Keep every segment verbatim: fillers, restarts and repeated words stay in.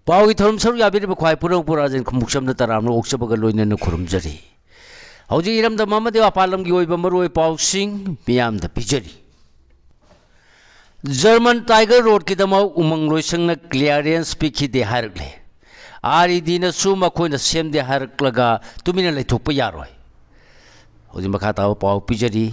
ꯄꯥꯎꯒꯤ ꯊꯧꯔꯝ ꯁꯔꯨꯛ ꯌꯥꯕꯤꯔꯤꯕ ꯈ꯭ꯋꯥꯏ ꯄꯨꯔꯥ ꯄꯨꯔꯥꯖꯦꯟ ꯈꯨꯝꯕꯨꯛꯆꯝꯅ ꯇꯔꯥꯝꯅ ꯑꯣꯛꯆꯕꯒ ꯂꯣꯏꯅꯅ ꯈꯨꯔꯨꯝꯖꯔꯤ꯫ ꯍꯧꯖꯤꯛ ꯏꯔꯝꯗꯝ ꯑꯃꯗꯤ ꯃꯄꯥꯟ ꯂꯝꯒꯤ ꯑꯣꯏꯕ ꯃꯔꯨꯑꯣꯏꯕ ꯄꯥꯎꯁꯤꯡ ꯃꯤꯌꯥꯝꯗ ꯄꯤꯖꯔꯤ꯫ ꯖꯔꯃꯟ ꯇꯥꯏꯒꯔ ꯔꯣꯗꯀꯤꯗꯃꯛ ꯎꯃꯪ ꯂꯣꯏꯁꯪꯅ ꯀ꯭ꯂꯤꯌꯥꯔꯦꯟꯁ ꯄꯤꯈꯤꯗꯦ ꯍꯥꯏꯔꯛꯂꯦ꯫ ꯑꯥꯔ ꯏ ꯗꯤꯅꯁꯨ ꯃꯈꯣꯏꯅ ꯁꯦꯝꯗꯦ ꯍꯥꯏꯔꯛꯂꯒ ꯇꯨꯃꯤꯟꯅ ꯂꯩꯊꯣꯛꯄ ꯌꯥꯔꯣꯏ꯫ ꯍꯧꯖꯤꯛ ꯃꯈꯥ ꯇꯥꯕ ꯄꯥꯎ ꯄꯤꯖꯔꯤ꯫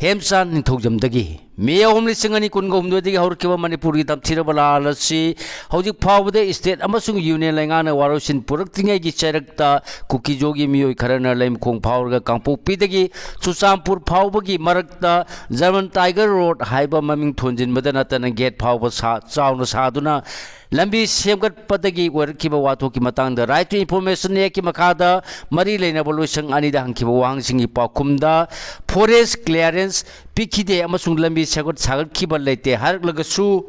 ꯍꯦꯝꯆꯥꯟ ꯅꯤꯡꯊꯧꯖꯝꯗꯒꯤ꯫ ꯃꯦ ꯑꯍꯨꯝ, ꯂꯤꯁꯤꯡ ꯑꯅꯤ ꯀꯨꯟꯒ ꯍꯨꯝꯗꯣꯏꯗꯒꯤ ꯍꯧꯔꯛꯈꯤꯕ ꯃꯅꯤꯄꯨꯔꯒꯤ ꯇꯝꯊꯤꯔꯕ ꯂꯥꯜ ꯑꯁꯤ ꯍꯧꯖꯤꯛ ꯐꯥꯎꯕꯗ state ꯑꯃꯁꯨꯡ union ꯂꯩꯉꯥꯛꯅ ꯋꯥꯔꯣꯏꯁꯤꯟ ꯄꯨꯔꯛꯇ꯭ꯔꯤꯉꯩꯒꯤ ꯆꯩꯔꯛꯇ ꯀꯨꯀꯤꯖꯣꯒꯤ ꯃꯤꯑꯣꯏ ꯈꯔꯅ ꯂꯩꯃꯈꯣꯡ ꯐꯥꯎꯔꯒ ꯀꯥꯡꯄꯣꯛꯄꯤꯗꯒꯤ ꯆꯨꯔꯆꯥꯟꯄꯨꯔ ꯐꯥꯎꯕꯒꯤ ꯃꯔꯛꯇ German Tiger Road ꯍꯥꯏꯕ ꯃꯃꯤꯡ ꯊꯣꯟꯖꯤꯟꯕꯗ ꯅꯠꯇꯅ gate ꯐꯥꯎꯕ ꯁꯥ-, ꯆꯥꯎꯅ ꯁꯥꯗꯨꯅ ꯂꯝꯕꯤ ꯁꯦꯝꯒꯠꯄꯗꯒꯤ ꯑꯣꯏꯔꯛꯈꯤꯕ ꯋꯥꯊꯣꯛꯀꯤ ꯃꯇꯥꯡꯗ Right to Information Actꯀꯤ ꯃꯈꯥꯗ ꯃꯔꯤ ꯂꯩꯅꯕ ꯂꯣꯏꯁꯪ ꯑꯅꯤꯗ ꯍꯪꯈꯤꯕ ꯋꯥꯍꯪꯁꯤꯡꯒꯤ ꯄꯥꯎꯈꯨꯝꯗ forest clearance ꯄꯤꯈꯤꯗꯦ ꯑꯃꯁꯨꯡ ꯂꯝꯕꯤ ꯁꯦꯝꯒꯠ ꯁꯥꯒꯠꯈꯤꯕ ꯂꯩꯇꯦ ꯍꯥꯏꯔꯛꯂꯒꯁꯨ,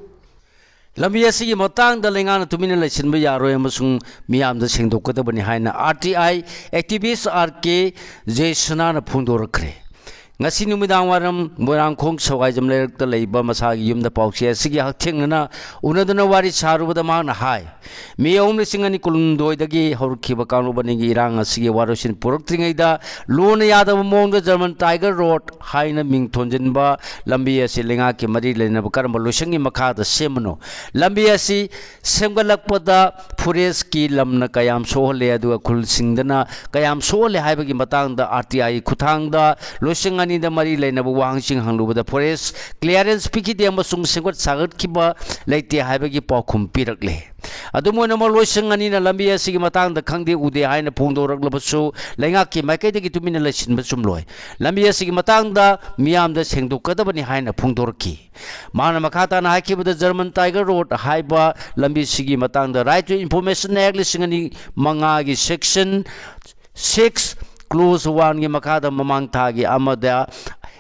ꯂꯝꯕꯤ ꯑꯁꯤꯒꯤ ꯃꯇꯥꯡꯗ ꯂꯩꯉꯥꯛꯅ ꯇꯨꯃꯤꯟꯅ ꯂꯩꯁꯤꯟꯕ ꯌꯥꯔꯣꯏ ꯑꯃꯁꯨꯡ ꯃꯤꯌꯥꯝꯗ ꯁꯦꯡꯗꯣꯛꯀꯗꯕꯅꯤ ꯍꯥꯏꯅ R T I activist R K ꯖꯦꯁꯅꯥꯅ ꯐꯣꯡꯗꯣꯔꯛꯈ꯭ꯔꯦ꯫ ꯉꯁꯤ ꯅꯨꯃꯤꯗꯥꯡ ꯋꯥꯏꯔꯝ ꯃꯣꯏꯔꯥꯡꯈꯣꯡ ꯁꯋꯥꯏꯖꯝ ꯂꯩꯔꯛꯇ ꯂꯩꯕ ꯃꯁꯥꯒꯤ ꯌꯨꯝꯗ ꯄꯥꯎꯆꯦ ꯑꯁꯤꯒꯤ ꯍꯛꯊꯦꯡꯅꯅ ꯎꯅꯗꯨꯅ ꯋꯥꯔꯤ ꯁꯥꯔꯨꯕꯗ ꯃꯍꯥꯛꯅ ꯍꯥꯏ, ꯃꯦ ꯑꯍꯨꯝ, ꯂꯤꯁꯤꯡ ꯑꯅꯤ ꯀꯨꯟꯍꯨꯝꯗꯣꯏꯗꯒꯤ ꯍꯧꯔꯛꯈꯤꯕ ꯀꯥꯡꯂꯨꯞ ꯑꯅꯤꯒꯤ ꯏꯔꯥꯡ ꯑꯁꯤꯒꯤ ꯋꯥꯔꯣꯏꯁꯤꯟ ꯄꯨꯔꯛꯇ꯭ꯔꯤꯉꯩꯗ ꯂꯨꯅ ꯌꯥꯗꯕ ꯃꯑꯣꯡꯗ German Tiger Road ꯍꯥꯏꯅ ꯃꯤꯡ ꯊꯣꯟꯖꯤꯟꯕ ꯂꯝꯕꯤ ꯑꯁꯤ ꯂꯩꯉꯥꯛꯀꯤ ꯃꯔꯤ ꯂꯩꯅꯕ ꯀꯔꯝꯕ ꯂꯣꯏꯁꯪꯒꯤ ꯃꯈꯥꯗ ꯁꯦꯝꯕꯅꯣ? ꯂꯝꯕꯤ ꯑꯁꯤ ꯁꯦꯝꯒꯠꯂꯛꯄꯗ forestꯀꯤ ꯂꯝꯅ ꯀꯌꯥꯝ ꯁꯣꯛꯍꯜꯂꯦ, ꯑꯗꯨꯒ ꯈꯨꯜꯁꯤꯡꯗꯅ ꯀꯌꯥꯝ ꯁꯣꯛꯍꯜꯂꯦ ꯍꯥꯏꯕꯒꯤ ꯃꯇꯥꯡꯗ R T I ꯈꯨꯠꯊꯥꯡꯗ ꯂꯣꯏꯁꯪ ꯑꯅꯤꯗ ꯃꯔꯤ ꯂꯩꯅꯕ ꯋꯥꯍꯪꯁꯤꯡ ꯍꯪꯂꯨꯕꯗ forest clearance ꯄꯤꯈꯤꯗꯦ ꯑꯃꯁꯨꯡ ꯁꯦꯝꯒꯠ ꯁꯥꯒꯠꯈꯤꯕ ꯂꯩꯇꯦ ꯍꯥꯏꯕꯒꯤ ꯄꯥꯎꯈꯨꯝ ꯄꯤꯔꯛꯂꯦ꯫ ꯑꯗꯨꯝ ꯑꯣꯏꯅꯃꯛ, ꯂꯣꯏꯁꯪ ꯑꯅꯤꯅ ꯂꯝꯕꯤ ꯑꯁꯤꯒꯤ ꯃꯇꯥꯡꯗ ꯈꯪꯗꯦ ꯎꯗꯦ ꯍꯥꯏꯅ ꯐꯣꯡꯗꯣꯔꯛꯂꯕꯁꯨ, ꯂꯩꯉꯥꯛꯀꯤ ꯃꯥꯏꯀꯩꯗꯒꯤ ꯇꯨꯃꯤꯟꯅ ꯂꯩꯁꯤꯟꯕ ꯆꯨꯝꯂꯣꯏ꯫ ꯂꯝꯕꯤ ꯑꯁꯤꯒꯤ ꯃꯇꯥꯡꯗ ꯃꯤꯌꯥꯝꯗ ꯁꯦꯡꯗꯣꯛꯀꯗꯕꯅꯤ ꯍꯥꯏꯅ ꯐꯣꯡꯗꯣꯔꯛꯈꯤ꯫ ꯃꯍꯥꯛꯅ ꯃꯈꯥ ꯇꯥꯅ ꯍꯥꯏꯈꯤꯕꯗ, German Tiger Road ꯍꯥꯏꯕ ꯂꯝꯕꯤꯁꯤꯒꯤ ꯃꯇꯥꯡꯗ Right to Information Act ꯂꯤꯁꯤꯡ ꯑꯅꯤ ꯃꯉꯥꯒꯤ section six clause oneꯒꯤ ꯃꯈꯥꯗ ꯃꯃꯥꯡ ꯊꯥꯒꯤ ꯑꯃꯗ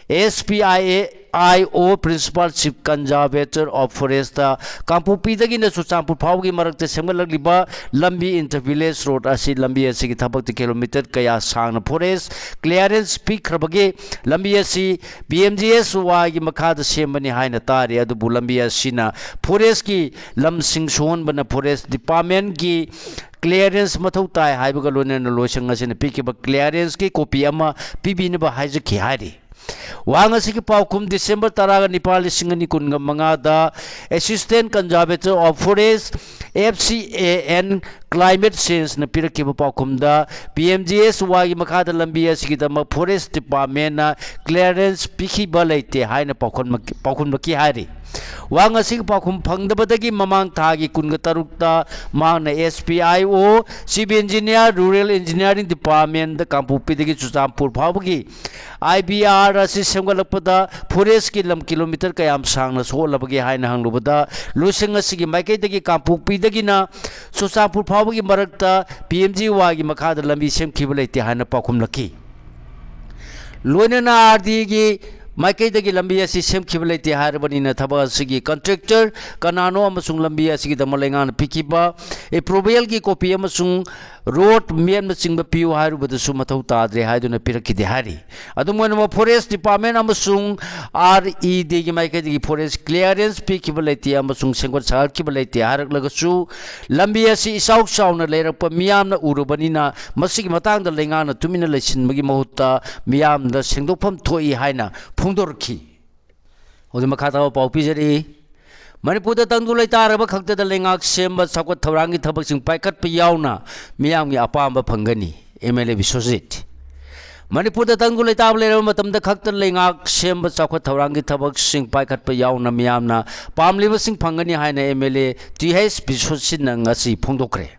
S P I A I O, Principal Chief Conservator of Forest, ꯀꯥꯡꯄꯣꯛꯄꯤꯗꯒꯤꯅ Churachandpur ꯐꯥꯎꯕꯒꯤ ꯃꯔꯛꯇ ꯁꯦꯝꯒꯠꯂꯛꯂꯤꯕ ꯂꯝꯕꯤ, inter village road ꯑꯁꯤ, ꯂꯝꯕꯤ ꯑꯁꯤꯒꯤ ꯊꯕꯛꯇ ꯀꯤꯂꯣꯃꯤꯇꯔ ꯀꯌꯥ ꯁꯥꯡꯅ forest clearance ꯄꯤꯈ꯭ꯔꯕꯒꯦ? ꯂꯝꯕꯤ ꯑꯁꯤ ꯄꯤ ꯑꯦꯝ ꯖꯤ ꯑꯦꯁ ꯋꯥꯏꯒꯤ ꯃꯈꯥꯗ ꯁꯦꯝꯕꯅꯤ ꯍꯥꯏꯅ ꯇꯥꯔꯤ, ꯑꯗꯨꯕꯨ ꯂꯝꯕꯤ ꯑꯁꯤꯅ forestꯀꯤ ꯂꯝꯁꯤꯡ ꯁꯣꯛꯍꯟꯕꯅ forest departmentꯀꯤ clearance ꯃꯊꯧ ꯇꯥꯏ ꯍꯥꯏꯕꯒ ꯂꯣꯏꯅꯅ ꯂꯣꯏꯁꯪ ꯑꯁꯤꯅ ꯄꯤꯈꯤꯕ clearanceꯀꯤ copy ꯑꯃ ꯄꯤꯕꯤꯅꯕ ꯍꯥꯏꯖꯈꯤ ꯍꯥꯏꯔꯤ꯫ ꯋꯥꯍꯪ ꯑꯁꯤꯒꯤ ꯄꯥꯎꯈꯨꯝ December ꯇꯔꯥꯒ ꯅꯤꯄꯥꯜ, ꯂꯤꯁꯤꯡ ꯑꯅꯤ ꯀꯨꯟꯒ ꯃꯉꯥꯗ Assistant Conservator of Forest, F C A N, Climate Changeꯅ ꯄꯤꯔꯛꯈꯤꯕ ꯄꯥꯎꯈꯨꯝꯗ, ꯄꯤ ꯑꯦꯝ ꯖꯤ ꯑꯦꯁ ꯋꯥꯏꯒꯤ ꯃꯈꯥꯗ ꯂꯝꯕꯤ ꯑꯁꯤꯒꯤꯗꯃꯛ forest departmentꯅ clearance ꯄꯤꯈꯤꯕ ꯂꯩꯇꯦ ꯍꯥꯏꯅ ꯄꯥꯎꯈꯨꯝ-, ꯄꯥꯎꯈꯨꯝꯂꯛꯈꯤ ꯍꯥꯏꯔꯤ꯫ ꯋꯥꯍꯪ ꯑꯁꯤꯒꯤ ꯄꯥꯎꯈꯨꯝ ꯐꯪꯗꯕꯗꯒꯤ ꯃꯃꯥꯡ ꯊꯥꯒꯤ ꯀꯨꯟꯒ ꯇꯔꯨꯛꯇ ꯃꯍꯥꯛꯅ S P I O, Chief Engineer, Rural Engineering Departmentꯗ ꯀꯥꯡꯄꯣꯛꯄꯤꯗꯒꯤ Churachandpur ꯐꯥꯎꯕꯒꯤ I B R ꯑꯁꯤ ꯁꯦꯝꯒꯠꯂꯛꯄꯗ forestꯀꯤ ꯂꯝ ꯀꯤꯂꯣꯃꯤꯇꯔ ꯀꯌꯥꯝ ꯁꯥꯡꯅ ꯁꯣꯛꯍꯜꯂꯕꯒꯦ ꯍꯥꯏꯅ ꯍꯪꯂꯨꯕꯗ, ꯂꯣꯏꯁꯪ ꯑꯁꯤꯒꯤ ꯃꯥꯏꯀꯩꯗꯒꯤ ꯀꯥꯡꯄꯣꯛꯄꯤꯗꯒꯤꯅ ꯆꯨꯔꯆꯥꯟꯄꯨꯔ ꯐꯥꯎꯕꯒꯤ ꯃꯔꯛꯇ P M G Yꯒꯤ ꯃꯈꯥꯗ ꯂꯝꯕꯤ ꯁꯦꯝꯈꯤꯕ ꯂꯩꯇꯦ ꯍꯥꯏꯅ ꯄꯥꯎꯈꯨꯝꯂꯛꯈꯤ꯫ ꯂꯣꯏꯅꯅ R D ꯒꯤ ꯃꯥꯏꯀꯩꯗꯒꯤ ꯂꯝꯕꯤ ꯑꯁꯤ ꯁꯦꯝꯈꯤꯕ ꯂꯩꯇꯦ ꯍꯥꯏꯔꯕꯅꯤꯅ, ꯊꯕꯛ ꯑꯁꯤꯒꯤ contractor ꯀꯅꯥꯅꯣ ꯑꯃꯁꯨꯡ ꯂꯝꯕꯤ ꯑꯁꯤꯒꯤꯗꯃꯛ ꯂꯩꯉꯥꯛꯅ ꯄꯤꯈꯤꯕ approvalꯒꯤ copy ꯑꯃꯁꯨꯡ road mapꯅꯆꯤꯡꯕ ꯄꯤꯌꯨ ꯍꯥꯏꯔꯨꯕꯗꯁꯨ ꯃꯊꯧ ꯇꯥꯗ꯭ꯔꯦ ꯍꯥꯏꯗꯨꯅ ꯄꯤꯔꯛꯈꯤꯗꯦ ꯍꯥꯏꯔꯤ꯫ ꯑꯗꯨꯝ ꯑꯣꯏꯅꯃꯛ, forest department ꯑꯃꯁꯨꯡ R E Dꯒꯤ ꯃꯥꯏꯀꯩꯗꯒꯤ forest clearance ꯄꯤꯈꯤꯕ ꯂꯩꯇꯦ ꯑꯃꯁꯨꯡ ꯁꯦꯝꯒꯠ ꯁꯥꯒꯠꯈꯤꯕ ꯂꯩꯇꯦ ꯍꯥꯏꯔꯛꯂꯒꯁꯨ, ꯂꯝꯕꯤ ꯑꯁꯤ ꯏꯆꯥꯎ ꯆꯥꯎꯅ ꯂꯩꯔꯛꯄ ꯃꯤꯌꯥꯝꯅ ꯎꯔꯕꯅꯤꯅ, ꯃꯁꯤꯒꯤ ꯃꯇꯥꯡꯗ ꯂꯩꯉꯥꯛꯅ ꯇꯨꯃꯤꯟꯅ ꯂꯩꯁꯤꯟꯕꯒꯤ ꯃꯍꯨꯠꯇ ꯃꯤꯌꯥꯝꯗ ꯁꯦꯡꯗꯣꯛꯐꯝ ꯊꯣꯛꯏ ꯍꯥꯏꯅ ꯐꯣꯡꯗꯣꯔꯛꯈꯤ꯫ ꯍꯧꯖꯤꯛ ꯃꯈꯥ ꯇꯥꯕ ꯄꯥꯎ ꯄꯤꯖꯔꯤ꯫ ꯃꯅꯤꯄꯨꯔꯗ ꯇꯪꯗꯨ ꯂꯩꯇꯥꯔꯕ ꯈꯛꯇꯗ ꯂꯩꯉꯥꯛ ꯁꯦꯝꯕ ꯆꯥꯎꯈꯠ ꯊꯧꯔꯥꯡꯒꯤ ꯊꯕꯛꯁꯤꯡ ꯄꯥꯏꯈꯠꯄ ꯌꯥꯎꯅ ꯃꯤꯌꯥꯝꯒꯤ ꯑꯄꯥꯝꯕ ꯐꯪꯒꯅꯤ, M L A ꯕꯤꯁ꯭ꯋꯖꯤꯠ꯫ ꯃꯅꯤꯄꯨꯔꯗ ꯇꯪꯗꯨ ꯂꯩꯇꯥꯕ ꯂꯩꯔꯕ ꯃꯇꯝꯗ ꯈꯛꯇ ꯂꯩꯉꯥꯛ ꯁꯦꯝꯕ ꯆꯥꯎꯈꯠ ꯊꯧꯔꯥꯡꯒꯤ ꯊꯕꯛꯁꯤꯡ ꯄꯥꯏꯈꯠꯄ ꯌꯥꯎꯅ ꯃꯤꯌꯥꯝꯅ ꯄꯥꯝꯂꯤꯕꯁꯤꯡ ꯐꯪꯒꯅꯤ ꯍꯥꯏꯅ M L A T H ꯕꯤꯁ꯭ꯋꯖꯤꯠꯅ ꯉꯁꯤ ꯐꯣꯡꯗꯣꯛꯈ꯭ꯔꯦ꯫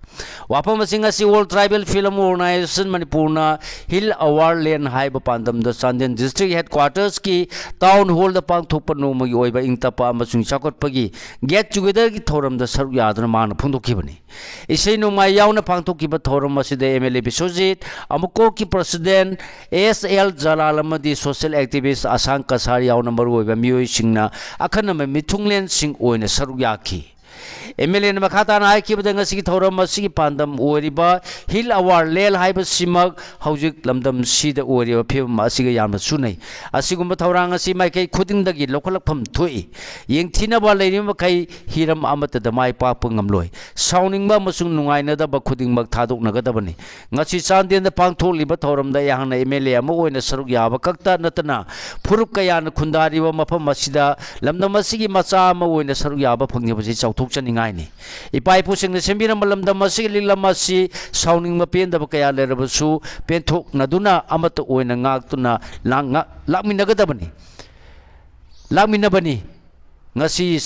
ꯋꯥꯐꯝ ꯑꯁꯤ ꯉꯁꯤ All Tribal Film Organisation ꯃꯅꯤꯄꯨꯔꯅ Hill Our Land ꯍꯥꯏꯕ ꯄꯥꯟꯗꯝꯗ ꯆꯥꯟꯗꯦꯜ District Headquartersꯀꯤ Town Hallꯗ ꯄꯥꯡꯊꯣꯛꯄ ꯅꯣꯡꯃꯒꯤ ꯑꯣꯏꯕ ꯏꯪ ꯇꯞꯄ ꯑꯃꯁꯨꯡ ꯆꯥꯎꯈꯠꯄꯒꯤ Get Togetherꯒꯤ ꯊꯧꯔꯝꯗ ꯁꯔꯨꯛ ꯌꯥꯗꯨꯅ ꯃꯍꯥꯛꯅ ꯐꯣꯡꯗꯣꯛꯈꯤꯕꯅꯤ꯫ ꯏꯁꯩ ꯅꯣꯡꯃꯥꯏ ꯌꯥꯎꯅ ꯄꯥꯡꯊꯣꯛꯈꯤꯕ ꯊꯧꯔꯝ ꯑꯁꯤꯗ M L A ꯕꯤꯁ꯭ꯋꯖꯤꯠ, ꯑꯃꯨꯀꯣꯛꯀꯤ President ꯑꯦꯁ ꯑꯦꯜ ꯖꯂꯥꯜ ꯑꯃꯗꯤ social activist ꯑꯁꯥꯡ ꯀꯁꯥꯔ ꯌꯥꯎꯅ ꯃꯔꯨꯑꯣꯏꯕ ꯃꯤꯑꯣꯏꯁꯤꯡꯅ ꯑꯈꯟꯅꯕ ꯃꯤꯊꯨꯡꯂꯦꯟꯁꯤꯡ ꯑꯣꯏꯅ ꯁꯔꯨꯛ ꯌꯥꯈꯤ꯫ ꯑꯦꯝ ꯑꯦꯜ ꯑꯦꯅ ꯃꯈꯥ ꯇꯥꯅ ꯍꯥꯏꯈꯤꯕꯗ, ꯉꯁꯤꯒꯤ ꯊꯧꯔꯝ ꯑꯁꯤꯒꯤ ꯄꯥꯟꯗꯝ ꯑꯣꯏꯔꯤꯕ Hill Our Land ꯍꯥꯏꯕꯁꯤꯃꯛ ꯍꯧꯖꯤꯛ ꯂꯝꯗꯝꯁꯤꯗ ꯑꯣꯏꯔꯤꯕ ꯐꯤꯕꯝ ꯑꯁꯤꯒ ꯌꯥꯝꯅ ꯆꯨꯅꯩ꯫ ꯑꯁꯤꯒꯨꯝꯕ ꯊꯧꯔꯥꯡ ꯑꯁꯤ ꯃꯥꯏꯀꯩ ꯈꯨꯗꯤꯡꯗꯒꯤ ꯂꯧꯈꯠꯂꯛꯐꯝ ꯊꯣꯛꯏ꯫ ꯌꯦꯡꯊꯤꯅꯕ ꯂꯩꯔꯤꯕ ꯃꯈꯩ ꯍꯤꯔꯝ ꯑꯃꯠꯇꯗ ꯃꯥꯏ ꯄꯥꯛꯄ ꯉꯝꯂꯣꯏ꯫ ꯁꯥꯎꯅꯤꯡꯕ ꯑꯃꯁꯨꯡ ꯅꯨꯡꯉꯥꯏꯅꯗꯕ ꯈꯨꯗꯤꯡꯃꯛ ꯊꯥꯗꯣꯛꯅꯒꯗꯕꯅꯤ꯫ ꯉꯁꯤ ꯆꯥꯟꯗꯦꯜꯗ ꯄꯥꯡꯊꯣꯛꯂꯤꯕ ꯊꯧꯔꯝꯗ ꯑꯩꯍꯥꯛꯅ ꯑꯦꯝ ꯑꯦꯜ ꯑꯦ ꯑꯃ ꯑꯣꯏꯅ ꯁꯔꯨꯛ ꯌꯥꯕ ꯈꯛꯇ ꯅꯠꯇꯅ, ꯐꯨꯔꯨꯞ ꯀꯌꯥꯅ ꯈꯨꯟꯗꯥꯔꯤꯕ ꯃꯐꯝ ꯑꯁꯤꯗ ꯂꯝꯗꯝ ꯑꯁꯤꯒꯤ ꯃꯆꯥ ꯑꯃ ꯑꯣꯏꯅ ꯁꯔꯨꯛ ꯌꯥꯕ ꯐꯪꯖꯕꯁꯤ ꯆꯥꯎꯊꯣꯛꯆꯅꯤꯡꯉꯥꯏꯅꯤ꯫ ꯏꯄꯥ ꯏꯄꯨꯁꯤꯡꯅ ꯁꯦꯝꯕꯤꯔꯝꯕ ꯂꯝꯗꯝ ꯑꯁꯤꯒꯤ ꯂꯤꯛꯂꯝ ꯑꯁꯤ ꯁꯥꯎꯅꯤꯡꯕ ꯄꯦꯟꯗꯕ ꯀꯌꯥ ꯂꯩꯔꯕꯁꯨ ꯄꯦꯟꯊꯣꯛꯅꯗꯨꯅ ꯑꯃꯠꯇ ꯑꯣꯏꯅ ꯉꯥꯛꯇꯨꯅ ꯂꯥꯛ-, ꯉꯥꯛ-, ꯂꯥꯛꯃꯤꯟꯅꯒꯗꯕꯅꯤ꯫ ꯂꯥꯛꯃꯤꯟꯅꯕꯅꯤ꯫ ꯉꯁꯤ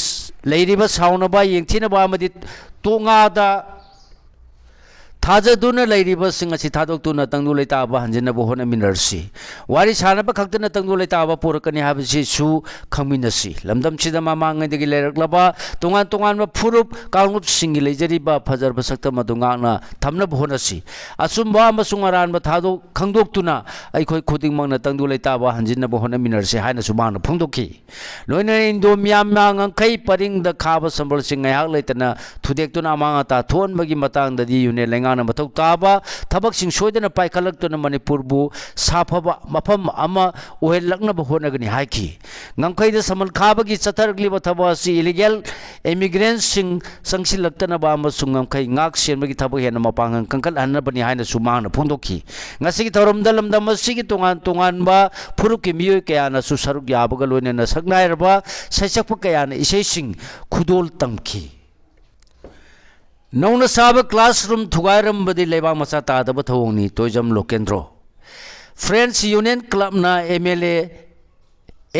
ꯂꯩꯔꯤꯕ ꯁꯥꯎꯅꯕ, ꯌꯦꯡꯊꯤꯅꯕ ꯑꯃꯗꯤ ꯇꯣꯉꯥꯗ ꯊꯥꯖꯗꯨꯅ ꯂꯩꯔꯤꯕꯁꯤꯡ ꯑꯁꯤ ꯊꯥꯗꯣꯛꯇꯨꯅ ꯇꯪꯗꯨ ꯂꯩꯇꯥꯕ ꯍꯟꯖꯤꯟꯅꯕ ꯍꯣꯠꯅꯃꯤꯟꯅꯔꯁꯤ꯫ ꯋꯥꯔꯤ ꯁꯥꯅꯕ ꯈꯛꯇꯅ ꯇꯪꯗꯨ ꯂꯩꯇꯥꯕ ꯄꯨꯔꯛꯀꯅꯤ ꯍꯥꯏꯕꯁꯤꯁꯨ ꯈꯪꯃꯤꯟꯅꯁꯤ꯫ ꯂꯝꯗꯝꯁꯤꯗ ꯃꯃꯥꯡꯉꯩꯗꯒꯤ ꯂꯩꯔꯛꯂꯕ ꯇꯣꯉꯥꯟ ꯇꯣꯉꯥꯟꯕ ꯐꯨꯔꯨꯞ ꯀꯥꯡꯂꯨꯞꯁꯤꯡꯒꯤ ꯂꯩꯖꯔꯤꯕ ꯐꯖꯔꯕ ꯁꯛꯇꯝ ꯑꯗꯨ ꯉꯥꯛꯅ ꯊꯝꯅꯕ ꯍꯣꯠꯅꯁꯤ꯫ ꯑꯆꯨꯝꯕ ꯑꯃꯁꯨꯡ ꯑꯔꯥꯟꯕ ꯊꯥꯗꯣꯛ-, ꯈꯪꯗꯣꯛꯇꯨꯅ ꯑꯩꯈꯣꯏ ꯈꯨꯗꯤꯡꯃꯛꯅ ꯇꯪꯗꯨ ꯂꯩꯇꯥꯕ ꯍꯟꯖꯤꯟꯅꯕ ꯍꯣꯠꯅꯃꯤꯟꯅꯔꯁꯤ ꯍꯥꯏꯅꯁꯨ ꯃꯍꯥꯛꯅ ꯐꯣꯡꯗꯣꯛꯈꯤ꯫ ꯂꯣꯏꯅꯅ ꯏꯟꯗꯣ ꯃ꯭ꯌꯥꯟꯃꯥꯔ ꯉꯝꯈꯩ ꯄꯔꯤꯡꯗ ꯈꯥꯕ ꯁꯝꯕꯜꯁꯤꯡ ꯉꯥꯏꯍꯥꯛ ꯂꯩꯇꯅ ꯊꯨꯗꯦꯛꯇꯨꯅ ꯑꯃꯥꯡ ꯑꯇꯥ ꯊꯣꯛꯍꯟꯕꯒꯤ ꯃꯇꯥꯡꯗꯗꯤ ꯌꯨꯅꯤꯌꯟ ꯂꯩꯉꯥꯛꯅ ꯃꯊꯧ ꯇꯥꯕ ꯊꯕꯛꯁꯤꯡ ꯁꯣꯏꯗꯅ ꯄꯥꯏꯈꯠꯂꯛꯇꯨꯅ ꯃꯅꯤꯄꯨꯔꯕꯨ ꯁꯥꯐꯕ ꯃꯐꯝ ꯑꯃ ꯑꯣꯏꯍꯜꯂꯛꯅꯕ ꯍꯣꯠꯅꯒꯅꯤ ꯍꯥꯏꯈꯤ꯫ ꯉꯝꯈꯩꯗ ꯁꯝꯕꯜ ꯈꯥꯕꯒꯤ ꯆꯠꯊꯔꯛꯂꯤꯕ ꯊꯕꯛ ꯑꯁꯤ ꯏꯂꯤꯒꯦꯜ ꯏꯃꯤꯒ꯭ꯔꯦꯟꯁꯤꯡ ꯆꯪꯁꯤꯜꯂꯛꯇꯅꯕ ꯑꯃꯁꯨꯡ ꯉꯝꯈꯩ ꯉꯥꯛ ꯁꯦꯟꯕꯒꯤ ꯊꯕꯛ ꯍꯦꯟꯅ ꯃꯄꯥꯡꯒꯜ ꯀꯟꯈꯠꯍꯟꯅꯕꯅꯤ ꯍꯥꯏꯅꯁꯨ ꯃꯍꯥꯛꯅ ꯐꯣꯡꯗꯣꯛꯈꯤ꯫ ꯉꯁꯤꯒꯤ ꯊꯧꯔꯝꯗ ꯂꯝꯗꯝ ꯑꯁꯤꯒꯤ ꯇꯣꯉꯥꯟ ꯇꯣꯉꯥꯟꯕ ꯐꯨꯔꯨꯞꯀꯤ ꯃꯤꯑꯣꯏ ꯀꯌꯥꯅꯁꯨ ꯁꯔꯨꯛ ꯌꯥꯕꯒ ꯂꯣꯏꯅꯅ ꯁꯛꯅꯥꯏꯔꯕ ꯁꯩꯁꯛꯄ ꯀꯌꯥꯅ ꯏꯁꯩꯁꯤꯡ ꯈꯨꯗꯣꯜ ꯇꯝꯈꯤ꯫ ꯅꯧꯅ ꯁꯥꯕ classroom ꯊꯨꯒꯥꯏꯔꯝꯕꯗꯤ ꯂꯩꯕꯥꯛ ꯃꯆꯥ ꯇꯥꯗꯕ ꯊꯧꯑꯣꯡꯅꯤ, ꯇꯣꯏꯖꯝ ꯂꯣꯀꯦꯟꯗ꯭ꯔꯣ꯫ Friends Union Clubꯅ ꯑꯦꯝ ꯑꯦꯜ ꯑꯦ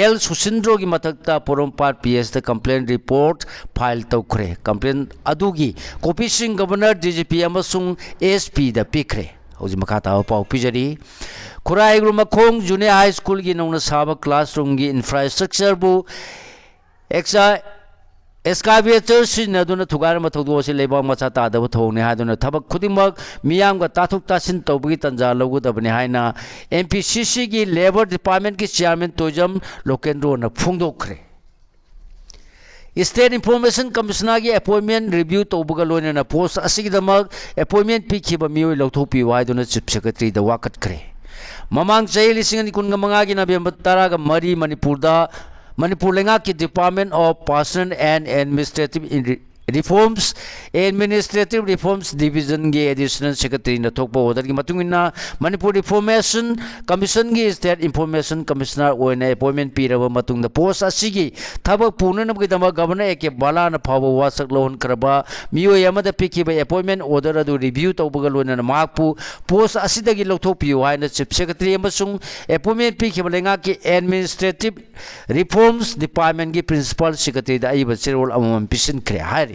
ꯑꯦꯜ ꯁꯨꯁꯤꯟꯗ꯭ꯔꯣꯒꯤ ꯃꯊꯛꯇ ꯄꯣꯔꯣꯝꯄꯥꯠ ꯄꯤ ꯑꯦꯁꯇ complaint report file ꯇꯧꯈ꯭ꯔꯦ꯫ Complaint ꯑꯗꯨꯒꯤ ꯀꯣꯄꯤꯁꯤꯡ ꯒꯕꯔꯅꯔ, ꯗꯤ ꯖꯤ ꯄꯤ ꯑꯃꯁꯨꯡ ꯑꯦꯁ ꯄꯤꯗ ꯄꯤꯈ꯭ꯔꯦ꯫ ꯍꯧꯖꯤꯛ ꯃꯈꯥ ꯇꯥꯕ ꯄꯥꯎ ꯄꯤꯖꯔꯤ꯫ ꯈꯨꯔꯥꯏ ꯃꯈꯣꯡ ꯖꯨꯅꯤꯌꯔ ꯍꯥꯏ ꯁ꯭ꯀꯨꯜꯒꯤ ꯅꯧꯅ ꯁꯥꯕ classroomꯒꯤ infrastructureꯕꯨ ꯑꯦꯛꯁ-, excavator ꯁꯤꯖꯤꯟꯅꯗꯨꯅ ꯊꯨꯒꯥꯏꯔꯝꯕ ꯊꯧꯗꯣꯛ ꯑꯁꯤ ꯂꯩꯕꯥꯛ ꯃꯆꯥ ꯇꯥꯗꯕ ꯊꯧꯑꯣꯡꯅꯤ ꯍꯥꯏꯗꯨꯅ ꯊꯕꯛ ꯈꯨꯗꯤꯡꯃꯛ ꯃꯤꯌꯥꯝꯒ ꯇꯥꯊꯣꯛ ꯇꯥꯁꯤꯟ ꯇꯧꯕꯒꯤ ꯇꯥꯟꯖꯥ ꯂꯧꯒꯗꯕꯅꯤ ꯍꯥꯏꯅ M P C C ꯒꯤ Labour Department ꯀꯤ Chairman Toijam ꯂꯣꯀꯦꯟꯗ꯭ꯔꯣꯅ ꯐꯣꯡꯗꯣꯛꯈ꯭ꯔꯦ꯫ State Information Commissioner ꯒꯤ appointment review ꯇꯧꯕꯒ ꯂꯣꯏꯅꯅ post ꯑꯁꯤꯒꯤꯗꯃꯛ appointment ꯄꯤꯈꯤꯕ ꯃꯤꯑꯣꯏ ꯂꯧꯊꯣꯛꯄꯤꯌꯨ ꯍꯥꯏꯗꯨꯅ Chief Secretary ꯗ ꯋꯥꯀꯠꯈ꯭ꯔꯦ꯫ ꯃꯃꯥꯡ ꯆꯍꯤ ꯂꯤꯁꯤꯡ ꯑꯅꯤ ꯀꯨꯟꯒ ꯃꯉꯥꯒꯤ November ꯇꯔꯥꯒ ꯃꯔꯤ ꯃꯅꯤꯄꯨꯔꯗ, ꯃꯅꯤꯄꯨꯔ ꯂꯩꯉꯥꯛꯀꯤ Department of Personnel and Administrative Reforms, Administrative Reforms Division ꯒꯤ Additional Secretary ꯅ ꯊꯣꯛꯄ order ꯒꯤ ꯃꯇꯨꯡ ꯏꯟꯅ, ꯃꯅꯤꯄꯨꯔ Information Commission ꯒꯤ State Information Commissioner ꯑꯣꯏꯅ appointment ꯄꯤꯔꯕ ꯃꯇꯨꯡꯗ, post ꯑꯁꯤꯒꯤ ꯊꯕꯛ ꯄꯨꯅꯅꯕꯒꯤꯗꯃꯛ Governor A K ꯕꯂꯥꯅ ꯐꯥꯎꯕ ꯋꯥꯁꯛ ꯂꯧꯍꯟꯈ꯭ꯔꯕ ꯃꯤꯑꯣꯏ ꯑꯃꯗ ꯄꯤꯈꯤꯕ appointment order ꯑꯗꯨ review ꯇꯧꯕꯒ ꯂꯣꯏꯅꯅ ꯃꯍꯥꯛꯄꯨ post ꯑꯁꯤꯗꯒꯤ ꯂꯧꯊꯣꯛꯄꯤꯌꯨ ꯍꯥꯏꯅ Chief Secretary ꯑꯃꯁꯨꯡ appointment ꯄꯤꯈꯤꯕ ꯂꯩꯉꯥꯛꯀꯤ Administrative Reforms Department ꯀꯤ Principal Secretary ꯗ ꯑꯏꯕ ꯆꯦꯔꯣꯜ ꯑꯃꯃꯝ ꯄꯤꯁꯤꯟꯈ꯭ꯔꯦ ꯍꯥꯏꯔꯤ꯫